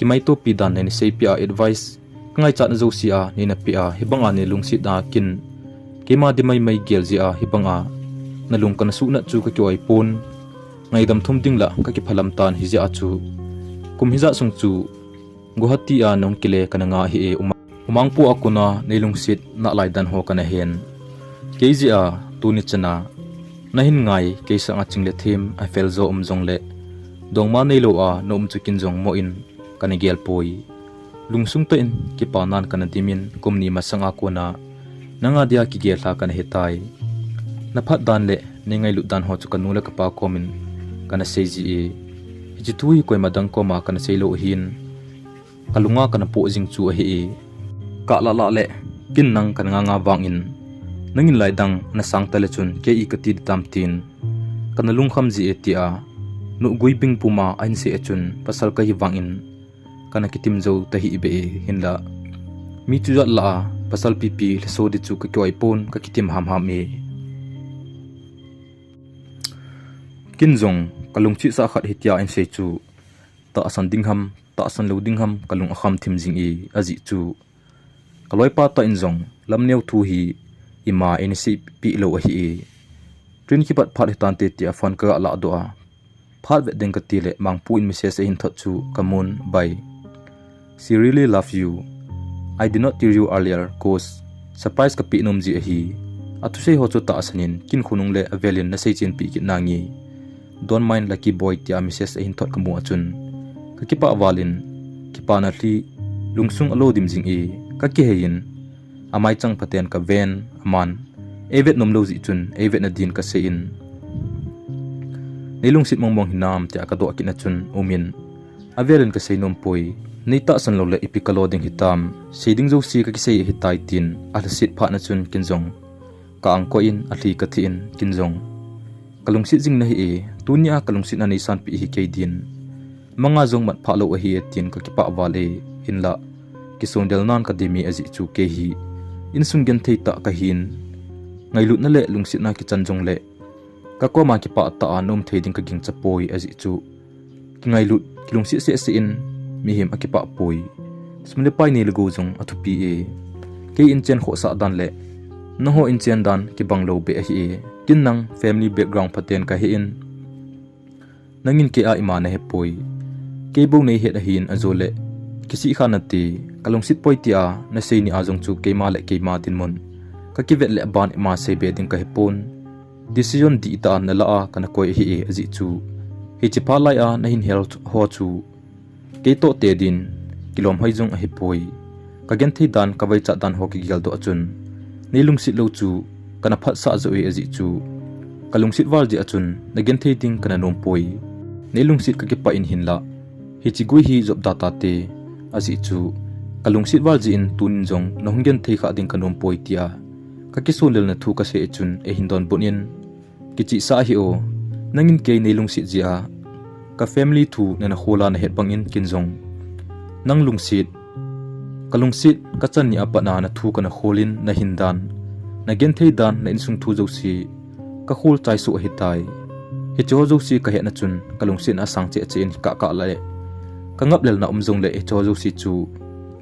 kimaitopi dan neina seipeh a, advice kangaichatna jouse a neina peh a, hibanga nei lungset a ken keima ding maimai gel jeh a hibanga nalung kana suhnat chu kakioi pon. Ngaidam thum ding lah kakiphalam tan, hijeh a chu kum hijat sung chu Guwahati a nahung kile kana nga ahi e. Umangpu a kona nei lungset nalai dan ho kana hen. Kei jeh a tuni chana nahin ngai kei sanga ching le them afel jo um jongle, dongma neilou a na um chu ken jong moh in kana gel poi. Lungsung tah in kipa nan kana dim in, kum ni masanga kona nanga dia kigel lha kana hitai. Naphat dan le nei ngailut dan ho chu kanu le kapa komin kana sei ji e. Hiche thu hi koima dang koma kana seilou ahin, kalunga kana poh jing chu ahi e. Kalah lah le ken nang kana nga nga vang in, Nangin lai dang na sang tale chun kei i kati di tam tin. Kana lungkham ji e tia. Nuhgui bing puma ahin sei a chun pasal kahi vangin kana kitim jou tahih beh e hinla. Mi chu jat lah a pasal pipi lhaso di chu ka kioi pon ka kitim hamham e. Kin jong ka lungchih sah khat hitia ahin sei chu. Tahsan ding ham, tahsan lou ding ham, ka lung akham thim jing e, ajeh chu. Ka loipa tah in jong, lamneo thu hi, ima eina seipeh lou ahi e. Train kipat phat hitante tia phone ka ga lah doh a. Phat vet ding kati le, Mangpu in message ahin thot chu, ka mun, bye. She really love you. I did not tell you earlier, cause surprise kapeh nom ji ahi. Athusei ho chu tahsan in, kin khonung le avel in nasei chen peh kit nange. Don't mind lucky boy tia message ahin thot ka mu a chun. Ka kipah val in, kipana lhi, lungsung alo dim jing e, ka kihei in, amai chang phaten ka ven, aman, ei vet nom lou jeh chun, ei vetna din ka sei in. Nei lungset mongmong hinam tia ka doh kit na chun, um in. Avel in ka sei nom poi, nei tahsan lou le ipi ka lo ding hitam, sei ding jouse ka kisei ahitai tin, alhaset phat na chun kin jong. Ka angkoi in, alhi ka thi in, kin jong. Ka lungset jing nahi e, tunia ka lungsetna nei sanpeh hi kei din. Manga jong mat phah lou ahi e tin ka kipah val e, hinla. Kisondel nan ka dim e ajeh chu kei hi. Insung genthei tah kahin. Ngailutna le lungsetna kichan jong le. Ka koma kipah tah a na um thei ding ka gingcha poi ajeh chu. Kingailut, kilungset seh seh in, mihem akipah poi. Sum le pai nei le gou jong athupi e. Kei inchen khohsah dan le. Nangho inchen dan kibang lou beh ahi e. Kin nang family background phaten ka he in. Nangin kei a ima na he poi. Kei bou nei het ahin ajo le. Kisih kha nate, ka lungset poi tia, nasei ni a jong chu keima le keima dinmun. Ka kivet le aban ima sei be ding ka he pon. Decision dihtah a na la a kana koi ahi e ajeh chu. Hiche phat lai a nahin hel ho chu. Kei toh te din, kilom hoi jong ahi poi. Ka genthei dan, ka vaichat dan ho kigel doh a chun. Nei lungset lou chu, kana phatsah jo e ajeh chu. Ka lungset val jeh a chun, na genthei ding kana nom poi. Nei lungset ka kipah in hinla. Hiche gui hi jop da tate, ajeh chu. Ka lungset val jeh in tunin jong, na hung genthei kha ding ka nom poi tia. Ka kisonlelna thu ka sei a chun, eihin donbut in. Kichihsah ahi o, nangin kei nei lungset jeh a. Ka family thu nana khol a na het bang in kin jong. Nang lungset, ka lungset, ka chan ni a pat a na thu kana khol in na hin dan. Na genthei dan, na insung thu jouse. Ka khol chai suh ahitai. Hiche ho jouse ka het na chun, ka lungsetna asang cheh cheh in kah kah le. Ka ngaplelna um jong le hiche ho jouse chu.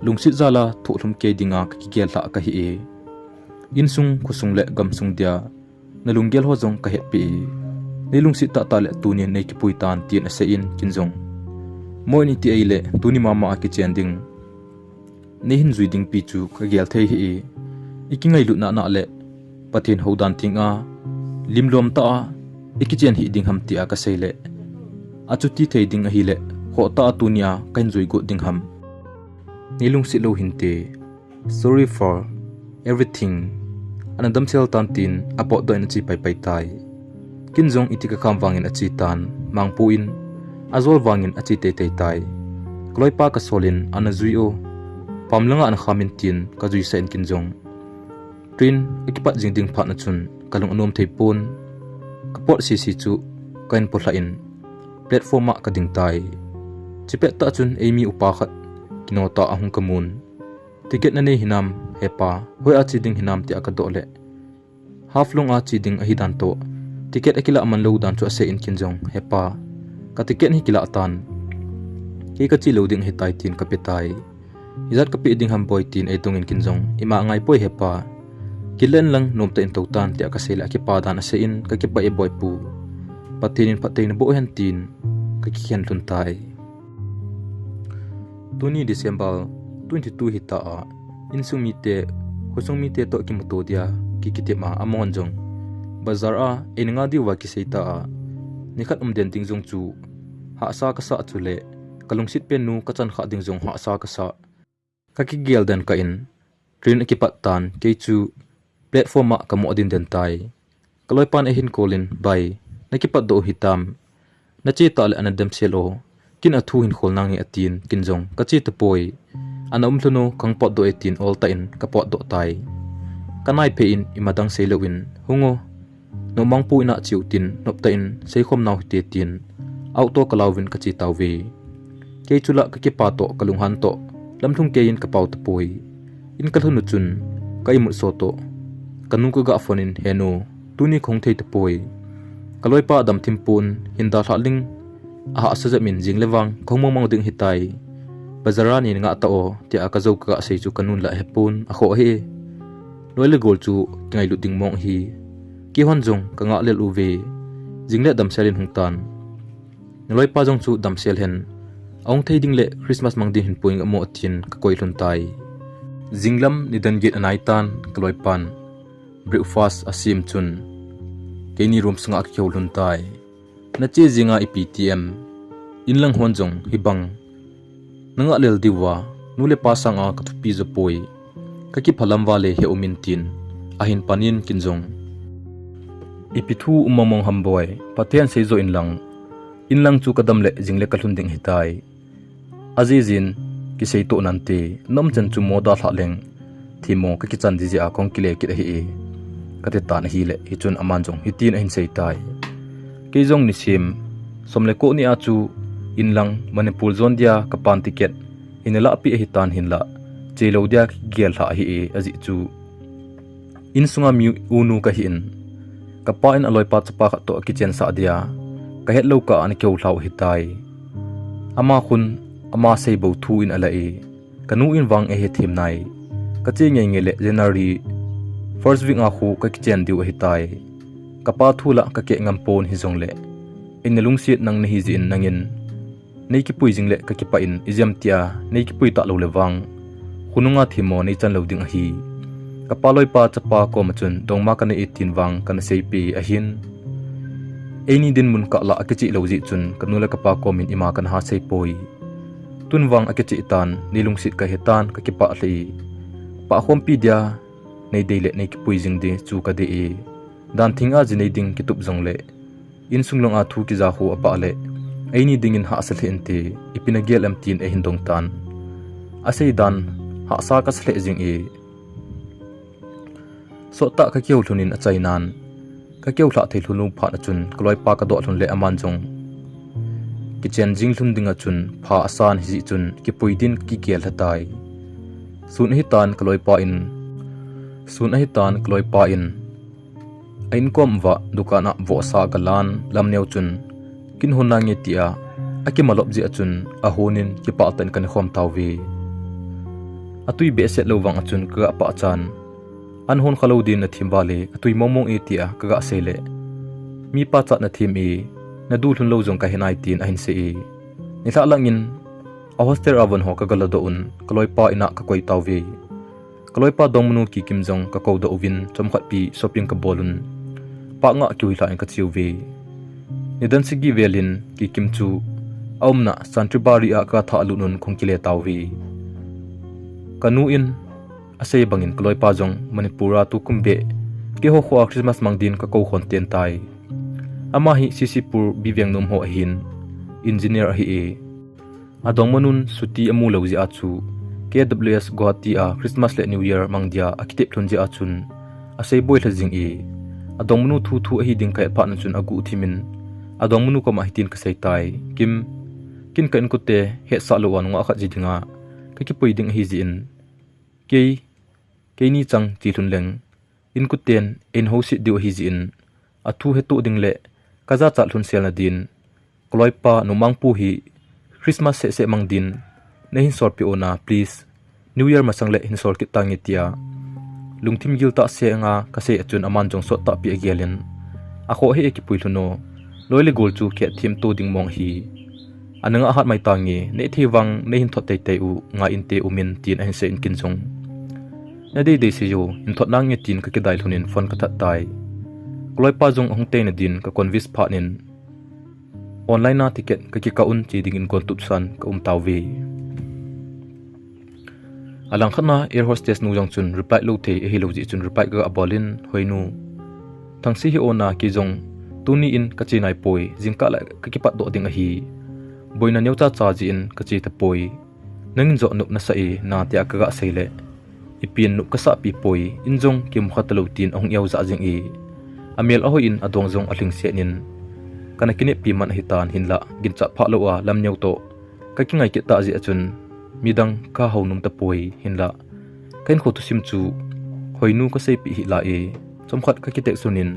Lungset jal a thohlhum kei dinga ka kigel lhah ka hi e. Insung, khosung le gamsung dia. Na lunggel ho jong ka hetpi. Nei lungset tahtah le tunin nei kipui tan tin asei in kin jong. Mo in iti ei le tuni mama a kichen ding. Nei hin jui ding pi chu ka gel thei hi. I kingailut nana le Pathen houdan ting a. Limlom tah a. I kichen hi ding ham tia ka sei le. Achuti thei ding ahi le. Khoh tah a tunia ka hin jui got ding ham. Nei lungset lou hinte. Sorry for everything. Ana damsel tan tin apotdoh in ache paipai tai. Kin jong iti ka kham vangin ache tan, Mangpu in ajol vangin ache teitei tai. Ka loipa ka sol in ana jui o. Pam langa ana kham in tin ka juisah in kin jong. Train akipat jing ding phat na chun ka lung anom thei pon. Ka pot sisi chu ka in polhah in platform a ka ding tai. Chipet tah chun eimi upa khat kino tah ahung ka mun. Ticket na nei hinam, hepa, hoi a che ding hinam tia ka doh le. Haflong a che ding ahi dan toh. Ticket akilah man lou dan chu asei in kin jong, hepa. Ka ticket hi kilah tan. Kei ka che lou ding ahitai tin ka pe tai. Ijat ka pe ding ham boi tin ei dong in kin jong, ima ngai poi hepa. Kilen lang nom tah in tou tan tia ka sei le akipa dan asei in ka kipah e boi pu. Pathen in phatthei naboh hen tin ka kikhen lhun tai. Tuni December twenty two hita a, insung mite, khosung mite toh kimuto dia, ki, kikitem a, amahon jong. Bazar a, eina nga diuva kisei ta a, nikhat um den ding jong chu, hahsa kasa chule, ka lungset pen nu ka chan kha ding jong hahsa kasa. Ka kigel den kah in, train akipat tan, kei chu, platform a ka mo din den tai. Ka loipan eihin call in, bai, na kipat doh hitam. Na che tah le ana damsel o. Kin athu hin khol nange atin, kin jong, ka che tapoi. Ana um lhon o, kang potdoh e tin ol tah in, ka potdoh tai. Ka naiphei in ima dang sei lou in, "Hung o, Nomangpu in a cheu tin, noptah in seikhom nau hite," tin auto ka lauvin ka che tauve. Kei chu la ka kipa toh, ka lunghan toh, lamlhung kei in ka pao tapoi. In ka lhun u chun ka imut so toh, ka nu ka ga phone in, "He nu, tuni ka hung thei tapoi. Ka loipa damthim pon, hin dalhah ling, ahahsa jep in, jing le vang ka hung mong mong ding ahitai. Bazar a nei ngah ta o," tia ka jou ka ga sei chu ka nun la ahe pon, akhoh ahi. Loi le gol chu kingailut ding mong ahi. Keihon jong ka ngah lel uve. "Jing le damsel in hung tan. Na loipa jong chu damsel hen. Ahung thei ding le Christmas mang ding hin poi ngam o," atin ka koi lhun tai. Jinglam nidan get anai tan, ka loipan breakfast asem chun keini room sunga ka kihou lhun tai. "Na che jinga ipi ti em? In lang hon jong hibang na ngah lel diu va, nu le pa sanga ka thupi jo poi. Ka kiphalam vale he um in," tin ahin pan in, kin jong, "Ipi thu um mong mong ham boi, Pathen sei jo in lang, in lang chu ka dam le jing le ka lhun ding ahitai. Ajeh jeh in kisei toh nante, na umchan chu mo dalhah leng, themmo ka kichan ding jeh a ka hung kile kit ahi e," ka ti tan ahile, hichun aman jong hitin ahin sei tai. Kei jong nisim som le ko ni a chu in lang Manipur jon dia ka pan ticket hin alahpeh ahitan hinla, che lou dia kigel lha ahi e, ajeh chu insunga mi unu ka hi in, ka pa in aloipa chapa khat toh akichensah dia ka het lou kah a ana kihou lhau ahitai. Ama khun ama sei bou thu in ala e, ka nu in vang eihe them nai. Ka che ngei ngei le January first week a khu ka kichen diu ahitai. Ka pa thu la ka keh ngam pon, hijongle eina lungset nang nahi jeh in nangin nei kipui jing le ka kipah in, ijeh ham tia nei kipui talou le vang khonunga themmo nei chan lou ding ahi. Ka pa loipa chapa koma chun dongma ka nei e tin vang kana seipeh ahin. Eini dinmun kah la akicheh lou jeh chun ka nu le ka pa komin ima kana ha sei poi. Tun vang akicheh tan, nei lungset ka he tan, ka kipah lheh e. Pah khompi dia nei dei le nei kipui jing ding chu ka dei e. Dan thing a ji nei ding kitup jongle insung long a thu kija khu apah le, eini dingin hahsa lheh inte, ipi na gel em tin eihin dong tan. Asei dan hahsa kasa lheh jing e. Sottah ka kihou lhun in achainan, ka kihou lhah thei lhun lou phat a chun ka loipa ka doh lhun le aman jong kichen jing lhun ding a chun pha asan, hijeh chun kipui din ka kigel lha tai. Sun ahitan ka loipa in, sun ahitan ka loipa in a inkom uva dukan a vohsa ka lan lam neo chun, "Kin hon nange," tia akimalop jeh a chun ahon in kipah tah in kana khom tauve. Atui behseh lou vang a chun ka ga pah chan, "An hon kha lou din na them vale, atui mong mong e," tia ka ga sei le, "Mipa chat na them e, na du lhun lou jong ka he nai," tin ahin sei e. Nilhah lang in a hostel a von ho ka ga ladoh un, ka loipa in a ka koi tauve. Ka loipa dongmanu Kikim jong ka kou doh uvin, chomkhat pi shopping ka bol un, park nga kihui lha in ka che uve. Nidan sagi vel in Kikim chu a umna Santri Bari a ka thah lut un ka hung kile tauve. Ka nu in asei bangin ka loipa jong Manipur a tukum beh keiho kho a Christmas mang din ka kou khon ten tai. Ama hi C C Pur B Vengnom ho ahin, engineer ahi e. Adongmanun chuti amu lou jeh a chu K W S Guwahati a Christmas le New Year mang dia akitep lhun jeh a chun asei boi lha jing e. Adongmanu thu thu ahi ding ka het phat na chun aguh thim in adongmanu koma hitin ka sei tai, "Kim, kin ka inkote hetsah lou a nungah khat ji dinga ka kipui ding ahi jeh in, kei, keini chang che lhun leng inkoten eihin houset diu ahi jeh in, athu hetoh ding le ka jachat lhun sel na din, ka loipa Nomangpu hi Christmas seh seh mang din neihin solpeh un a, please, New Year masang le hin sol kit tange," tia lungthim gil tah seh nga ka sei a chun aman jong sottah pi agel in, "Akhoh e, kipui lhun o. Loi le gol chu khet thim to ding mong ahi. Ana ngah hat mai tange, nei thei vang neihin thot teitei u, ngai inte, um in," tin ahin sei in kin jong, "Na deidei sei o, hin thot nange," tin ka kidai lhun in phone ka that tai. Ka loipa jong ahung tei na din ka convince phat in online a ticket ka kikah un che dingin gon tup san ka um tauve. Alangkhat na air hostess nu jong chun reply lou thei ahi lou jeh chun reply ka ga bol in, "Hoi nu, thangse hih o na, kei jong tuni in ka che nai poi, jingkah le ka kipat doh ding ahi. Boina neo cha cha jeh in ka che tapoi. Nangin joh nop nasa e na," tia ka ga sei le, Pin nup kasah pi poi, in jong kimu kha talou tin ahung eo jah jing e. Amel ahoi in adong jong alhingset in, kana kineppi man ahitan hinlah, ginchat phah lou a Lamneo toh kakingai kit tah jeh a chun, midang kahou nom tapoi hinlah, ka hinkho thusim chu hoinu kaseipeh hih lai e. Chomkhat kakitext lhon in,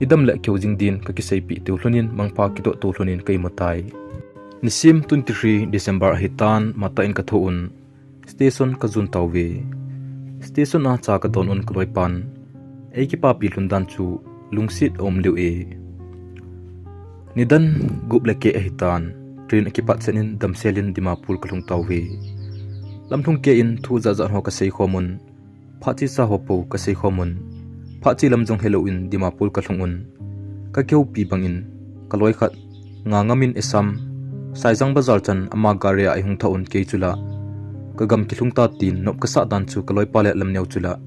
idam le kihou jing din kakiseipeh tiu lhon in, mangpha kitoh tou lhon in ka imu tai. Nisim twenty-three December ahitan, matah in kathou un, station kajon tauve. Station a cha kadon un kaloipan, eikipapi lhon dan chu lungset aum lheh e. Nidan gup le keh ahitan, train akipat chet in damsel in Dimapur kalhung tauve. Lamlhung keh in thu jatjat ho kasei khom un, phat chesa ho pou kasei khom un, phat che lam jong helou in Dimapur kalhung un, kakihoupi bang in kaloi khat Ngangam in Assam, Saijang Bazar chan ama gari a eihung thah un, kei chu la kagam kilhung ta tin nop kasah dan chu kaloipa le Lamneo chu la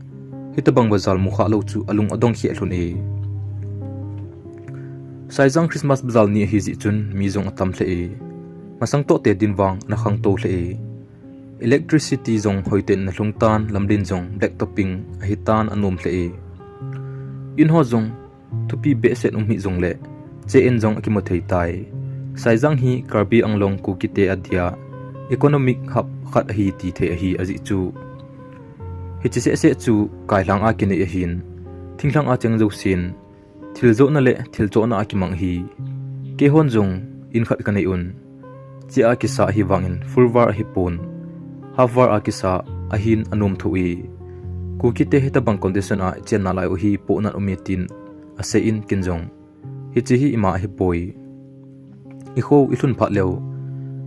hitobang bazar mukhah lou chu alung adong kheh lhon e. Saijang Christmas bazar ni ahi jeh chun mi jong atam lheh e. Masang toh te din vang ana khangtou lheh e. Electricity jong hoitah in ana lhung tan, lamlen jong black topping ahitan anom lheh e. In ho jong thupi behseh um hih jongle, che in jong akimu thei tai. Saijang hi Karbi Anglong Kukite adia economic hub khat ahi tithei ahi ajeh chu, hiche sehseh chu kailhang a kinei ahin, thinglhang a cheng jousen thil johna le thil chohna akimang ahi. Keihon jong in khat kanei un, che a kisa ahivangin full var ahipon, half var a kisa ahin anom thou e. Kukite hitobang condition a ichenna lai u hi pohnat aume tin asei in, ken jong, hiche hi ima ahipoi, ikho ilhun phat leu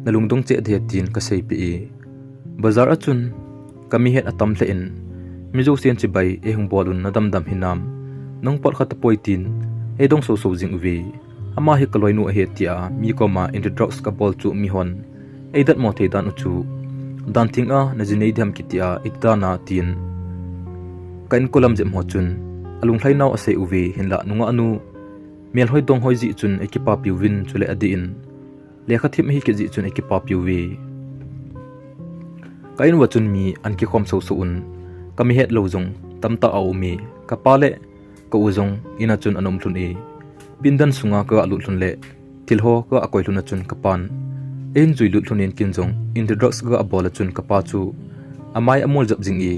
nalungdong cheh ding ahi tin kaseipeh e. Bazar a chun kamihet atam lheh in, mi jousen chibai eihung bol un, nadamdam hinam, nahung pot kha tapoi tin eidong soso jing uve. Ama hi kaloinu ahi tia mi koma introduce kabol chu mihon eidatmo thei dan u chu, dan thing a najinei diham kitia iti dan a tin ka inko lam jep ho chun alunglhai nau asei uve, hinlah nungah nu melhoi donghoi jeh chun eikipapi uvin, chule adeh in lekha thim ahi kit jeh chun eikipapi uve. Ka in uva chun mi ana kikhom soso un, kamihet lou jong tamtah aum e. Kapa le ka u jong in a chun ana um lhon e. Pindan sunga kaga lut lhon le thil ho kaga koi lhon a chun kapan eihin jui lut lhon in, ken jong introduce kaga bol a chun kapa chu amai amol jep jing e.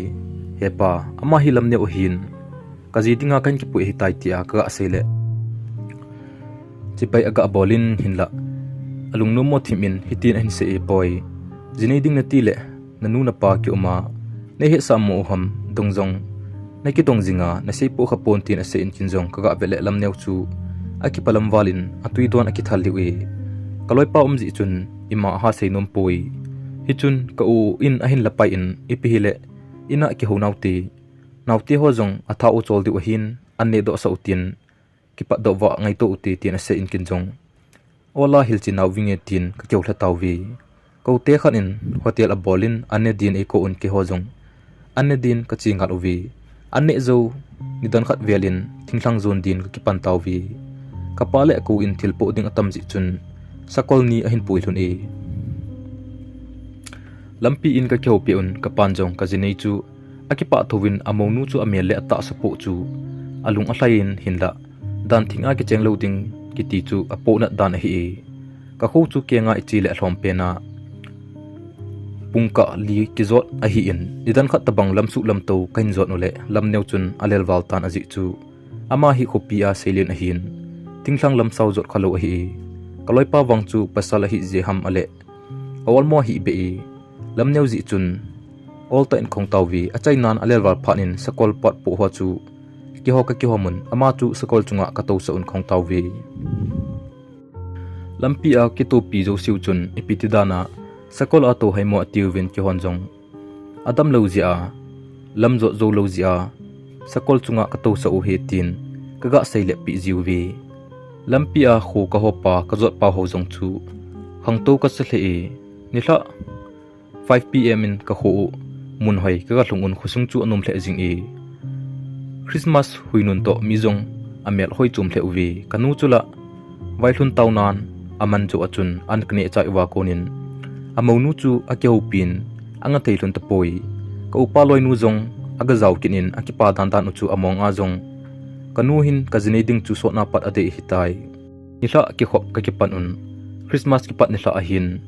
Hepa, ama hi Lamneo ahin, kaji dinga kahin kipui ahitai tia kaga sei le, chibai aga bol in, hinlah alungnommo thim in hitin ahin sei e, boi, jinei ding nati le nanu napa kiuma neihetsah mo u ham, dong jong nakidong jinga nasei poh kha pon, tin asei in, ken jong kaga vet le Lamneo chu akipa lam val in atui don akithal lheh e. Kaloipa um jeh chun ima aha seinom poi. Hichun ka u in ahin lapai in, ipi hile in a kihou naote, naote ho jong atha u chol diu ahin, an nehdoh sah u tin kipatdoh uva ngaito ute, tin asei in, ken jong, ola, hilchet nau vinge, tin kakihou lha tauve. Ka u te khat in hotel abol in an ne din eikou un, keiho jong an ne din kache ngal uve. An neh jou, nidan khat vel in thinglhang jon din kakipan tauve. Kapa le ka u in thil poh ding atam jeh chun sakol ni ahin pui lhon e. Lampi in kakihoupi un, kapan jong kajinei chu akipah thouvin, amounu chu amel le atahsa poh chu alung alhai in, hinlah dan thing a kicheng lou ding kiti chu apohnat dan ahi e. Kakho chu kenga iche le alhom pen a pungkah li kijot ahin, nidan khat tobang lamsuh lamto kahin jot u le Lamneo chun alelval tan ajeh chu, ama hi khopi a seilen ahin, thinglhang lam sao jot khalou ahi e. Kaloipa vang chu pasal ahi jeh ham ale, a olmo ahi beh e. Lamneo jeh chun oltah in kahung tauve. Achainan alelval phat in sakol pot poh ho chu keiho kakihom un, ama chu sakol chunga katousah un kahung tauve. Lampi a kitopi jouseu chun ipi ti dan a sakol a tou haimo atiuvin, keihon jong adamlou jeh a, lam jot joulou jeh a sakol chunga katousah u ahi tin kaga sei le peh jiuve. Lampi a kho kahopa kajotpau ho jong chu khangtou kasa lheh e. Nilhah five P M in kakho u mun hoi kaga lhung un, khosung chu anom lheh jing e. Christmas huinun toh mi jong amel hoi chom lheh uve. Kanu chu la vailhun taunan aman jou a chun an kaneh chai uva konin amounu chu akihoupin, anga thei lhon tapoi. Ka upa loinu jong aga jao kit in akipa dan dan u chu among a jong, kanu hin kajinei ding chu sotna pat adei ahitai. Nilhah kikhop kakipan un, Christmas kipat nilhah ahin,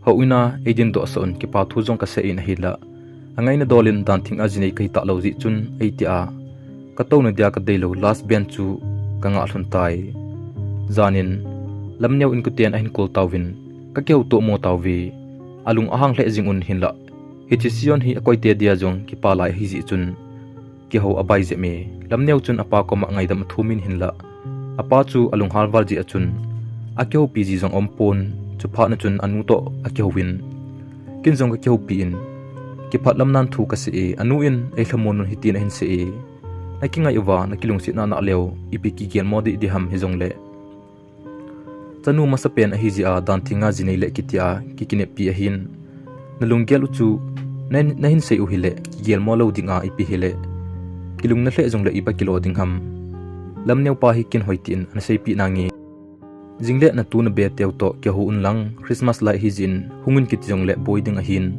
houin a eidin dohsah un kipa thu jong kasei in ahinlah, angaina dol in dan thing a jinei kahi talou jeh chun eitia, katouna dia kadeilou last bench chu kangah lhon tai. Jan in Lamneo inkoten ahin call tauvin, kakihouto mo tauve. Alung ahang lheh jing un hinlah, hiche season hi akoite dia jong kipa lai ahijeh chun, kihou abai jep e. Lamneo chun apa koma ngaidam athum in hinlah, apa chu alunghal val jeh a chun, akihoupi ji jong aumpon, chuphat na chun anu toh akihouvin, ken jong kakihoupi in, kiphat lam nan thu kasei e, anu in eilhamon un hitin ahin sei e, nakingai uva nakilungsetna nah leu ipi kigelmo ding diham hijongle, chanu masapen ahijeh a dan thing a jinei le kitia kikineppi ahin, nalunggel u chu nahin sei u hile kigelmo lou ding a ipi hile, kilungna lheh jongle iba kilo ding ham. Lamneo pa hi ken hoitah in ana seipeh nange. Jingle natu nabe teu toh kihou un lang, Christmas lai ahijeh in hung un kiti jongle boi ding ahin.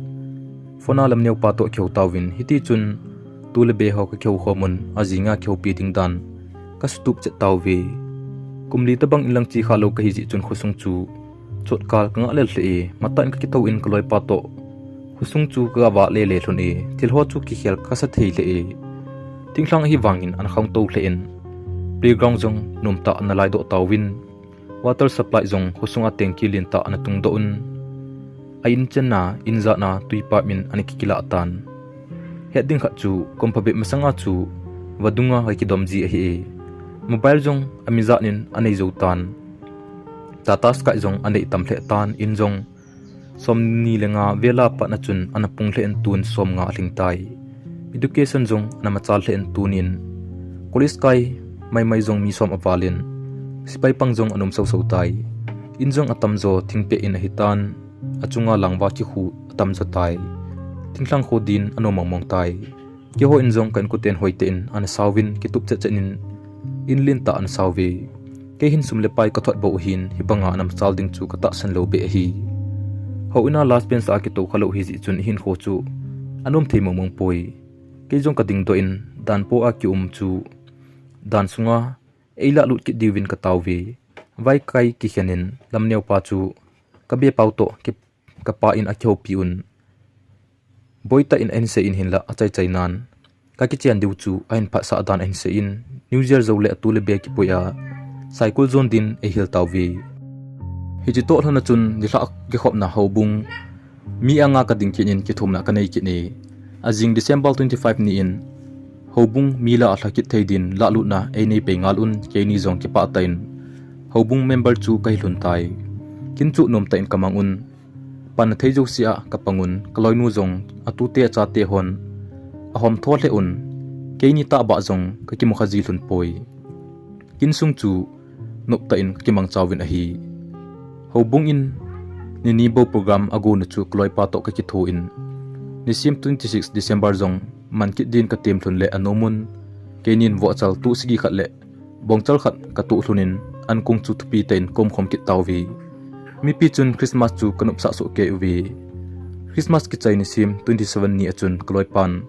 Phone a Lamneo pa toh kihou tauvin, hitichun tu le be ho kakihou khom un, ajing a kihoupi ding dan kasutup chet tauve. Kum li tobang inlang che khalou kahijeh chun khosung chu chotkal kangah lel lheh e, matah in kakithou in kaloipa toh khosung chu kagavah lele lhon e, thil ho chu kikhel kasa thei lheh e. Thinglhang ahivangin ana khangtou lheh in, playground jong nomtah ana laidoh tauvin, water supply jong khosung a tanky lentah ana tungdoh un, a in chenna, in jatna twi pipe in ana kikilah tan. Het ding khat chu, kum phabep masanga chu vadung a kakidom ji ahi e. Mobile jong ami jat in anei jou tan. Tata Sky jong anei tam lheh tan, in jong somni le nga vel a pat na chun ana pung lheh in tun somnga alhing tai. Education jong ana machal lheh in tunin college kai maimai jong mi som aval in, sepai pang jong ana um soso tai. In jong atamjo thingpeh in ahitan, achunga langva kikhu atamjo tai. Thinglhang kho din ana um mongmong tai. Keiho in jong ka inkoten hoitah in ana sauvin, kitup chet chet in, in lentah ana sauve. Kei hin sum le pai kathot bou ahin, hibanga ana machal ding chu katahsan lou beh ahi. Houin a last bench a kitou khalou hijeh chun ihinkho chu ana um thei mongmong poi. Kei jong kadingdoh in, dan po a kium chu dan sunga eilah lut kit diuvin katauve. Vaikai kikhen in Lamneo pa chu kabe pau toh kapa in akihoupi un, boitah in ahin sei in hinlah, achaichai nan kakichen diu chu ahin phatsah dan ahin sei in, New Year jou le atu le be kipui a cycle jon din eihil tauve. Hiche toh lhon a chun nilhah kikhopna houbung mi anga kading kit in kithumna kanei kit e. Ajing December twenty five ni in houbung mi lah alha kit thei din lahlutna einei pei ngal un, keini jong kipah tah in houbung member chu kahi lhon tai. Ken chu nomtah in kamang un, panna thei jouse a kapang un, kaloinu jong atute achate hon ahom tho lheh un, keini tahbeh jong kakimukha ji lhon poi. Ken sung chu noptah in kakimangchauvin ahi. Houbung in nini bou program agonu chu kaloipa toh kakitho in, nisim twenty six December jong man kit din katem lhon le anom un, keinin vohchal tuh sagi khat le bongchal khat katuh lhon in, ankong chu thupi tah in kaumkhom kit tauve. Mipi chun Christmas chu kanopsah soh kei uve. Christmas kichai nisim twenty seven ni a chun kaloipan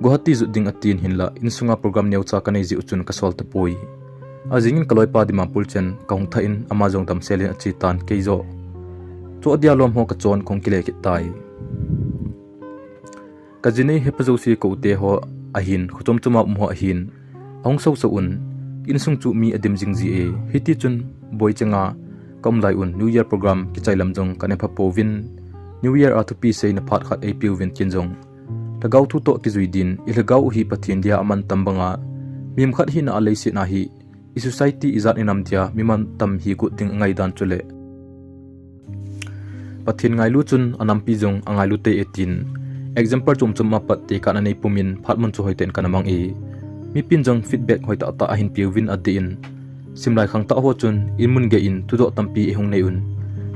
Guwahati jot ding atin hinlah, insunga program neocha kanei jeh u chun kasol tapoi. Ajingin kaloipa Dimapur chen kahung thah in, ama jong damsel in ache tan, keijoh choh dia lom ho kachon kahung kile kit tai. Kajinei hepa jouse kaute ho ahin, khochom choma um ho ahin, ahung soso un, insung chu mi adim jing ji e. Hitichun boichenga kaum lai un New Year program kichai lam jong kanepha pouvin, New Year a thupi seina phat khat eipeuvin, ken jong lhagao thu toh kijui din, ilhagao u hi Pathen dia amantam banga, mihem khat hina a leiset a hi isociety ijat inam dia mi mantam hi got ding angaidan chule Pathen ngailu chun anampi jong angailu tei e tin, example chomchom a pat tekahna neipumin phatmun chu hoitah in kana mang e. Mipin jong feedback hoitah tah ahin peuvin, adeh in simlai khangtah ho chun inmun gei in thudoh tampi eihung nei un,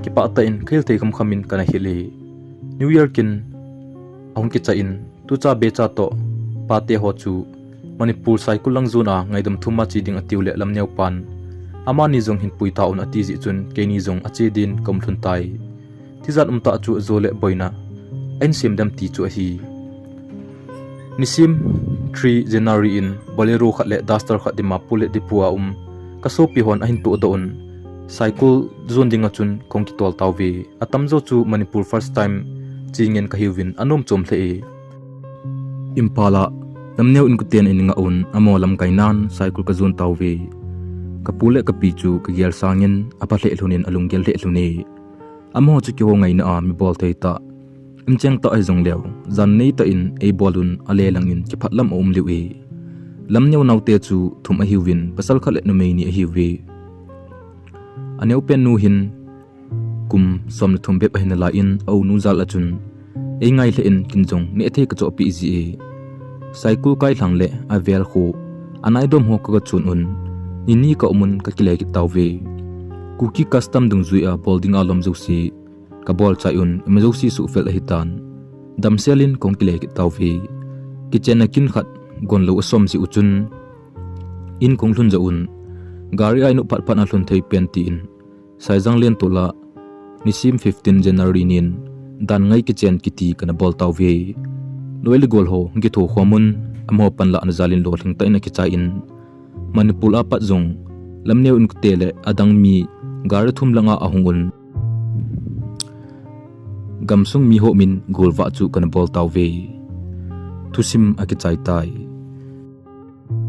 kipah tah in kahil thei khamkham in kana hil e. New Year kin ahung kichai in, tucha becha toh pate ho chu Manipur Saikul lang jona ngaidam thum a che ding atiu le Lamneopan amani jong hin pui tauvin ati jeh chun keini jong ache din kaum lhon tai. Tijat umtah chu ajo le boina ahin sem dem ti chu ahi. Nisim three January in Bolero khat le Duster khat Dimapur le Diphu a um ka sopi hon ahin tohdoh un, Saikul jon dinga chun kahung kitol tauve. Atamjo chu Manipur first time che ngen kahiuvin anom chom lheh e. Imphal a Lamneo inkoten eingah un, amaho lamkainan Saikul kajon tauve. Kapu le kapi chu kagel sangin apha lheh lhonin alunggel lheh lhon e. Amaho chu keiho ngaina a mi bolthei tah, incheng tah ahijongleu, jan neitah in eibol un, alelangin kiphatlam aum lheh e. Lamneo naote chu thum ahiuvin, pasal khat le numei ni ahiuve. Aneopen nu hin kum som le thum bep ahi nalaiyin, aunu jal a chun eingai lheh in, kin jong nehthei kachohpeh ji e. Saikul kailhang le avel kho, anaidom ho kagachon un, nini kaum un kakile kit tauve. Kuki custom dungjui a bol dinga lom jouse kabolchai un, ima jouse suhfel ahitan, damsel in kahung kile kit tauve. Kichenna kin khat gonlou asom jeh u chun in kahung lhun joh un, gari a inop phatphat a lhun thei pen tin, Saijang lentol a nisim fifteen January nin Danngai kichen kiti kana bol tauve. Loi le gol ho kitho khom un, amaho panlahna jal in lolhing tah in akichai in, Manipur a pat jong Lamneo inkote le adang mi gari thum langa ahung un, gamsung miho min golvah chu kana bol tauve. Thusim akichai tai.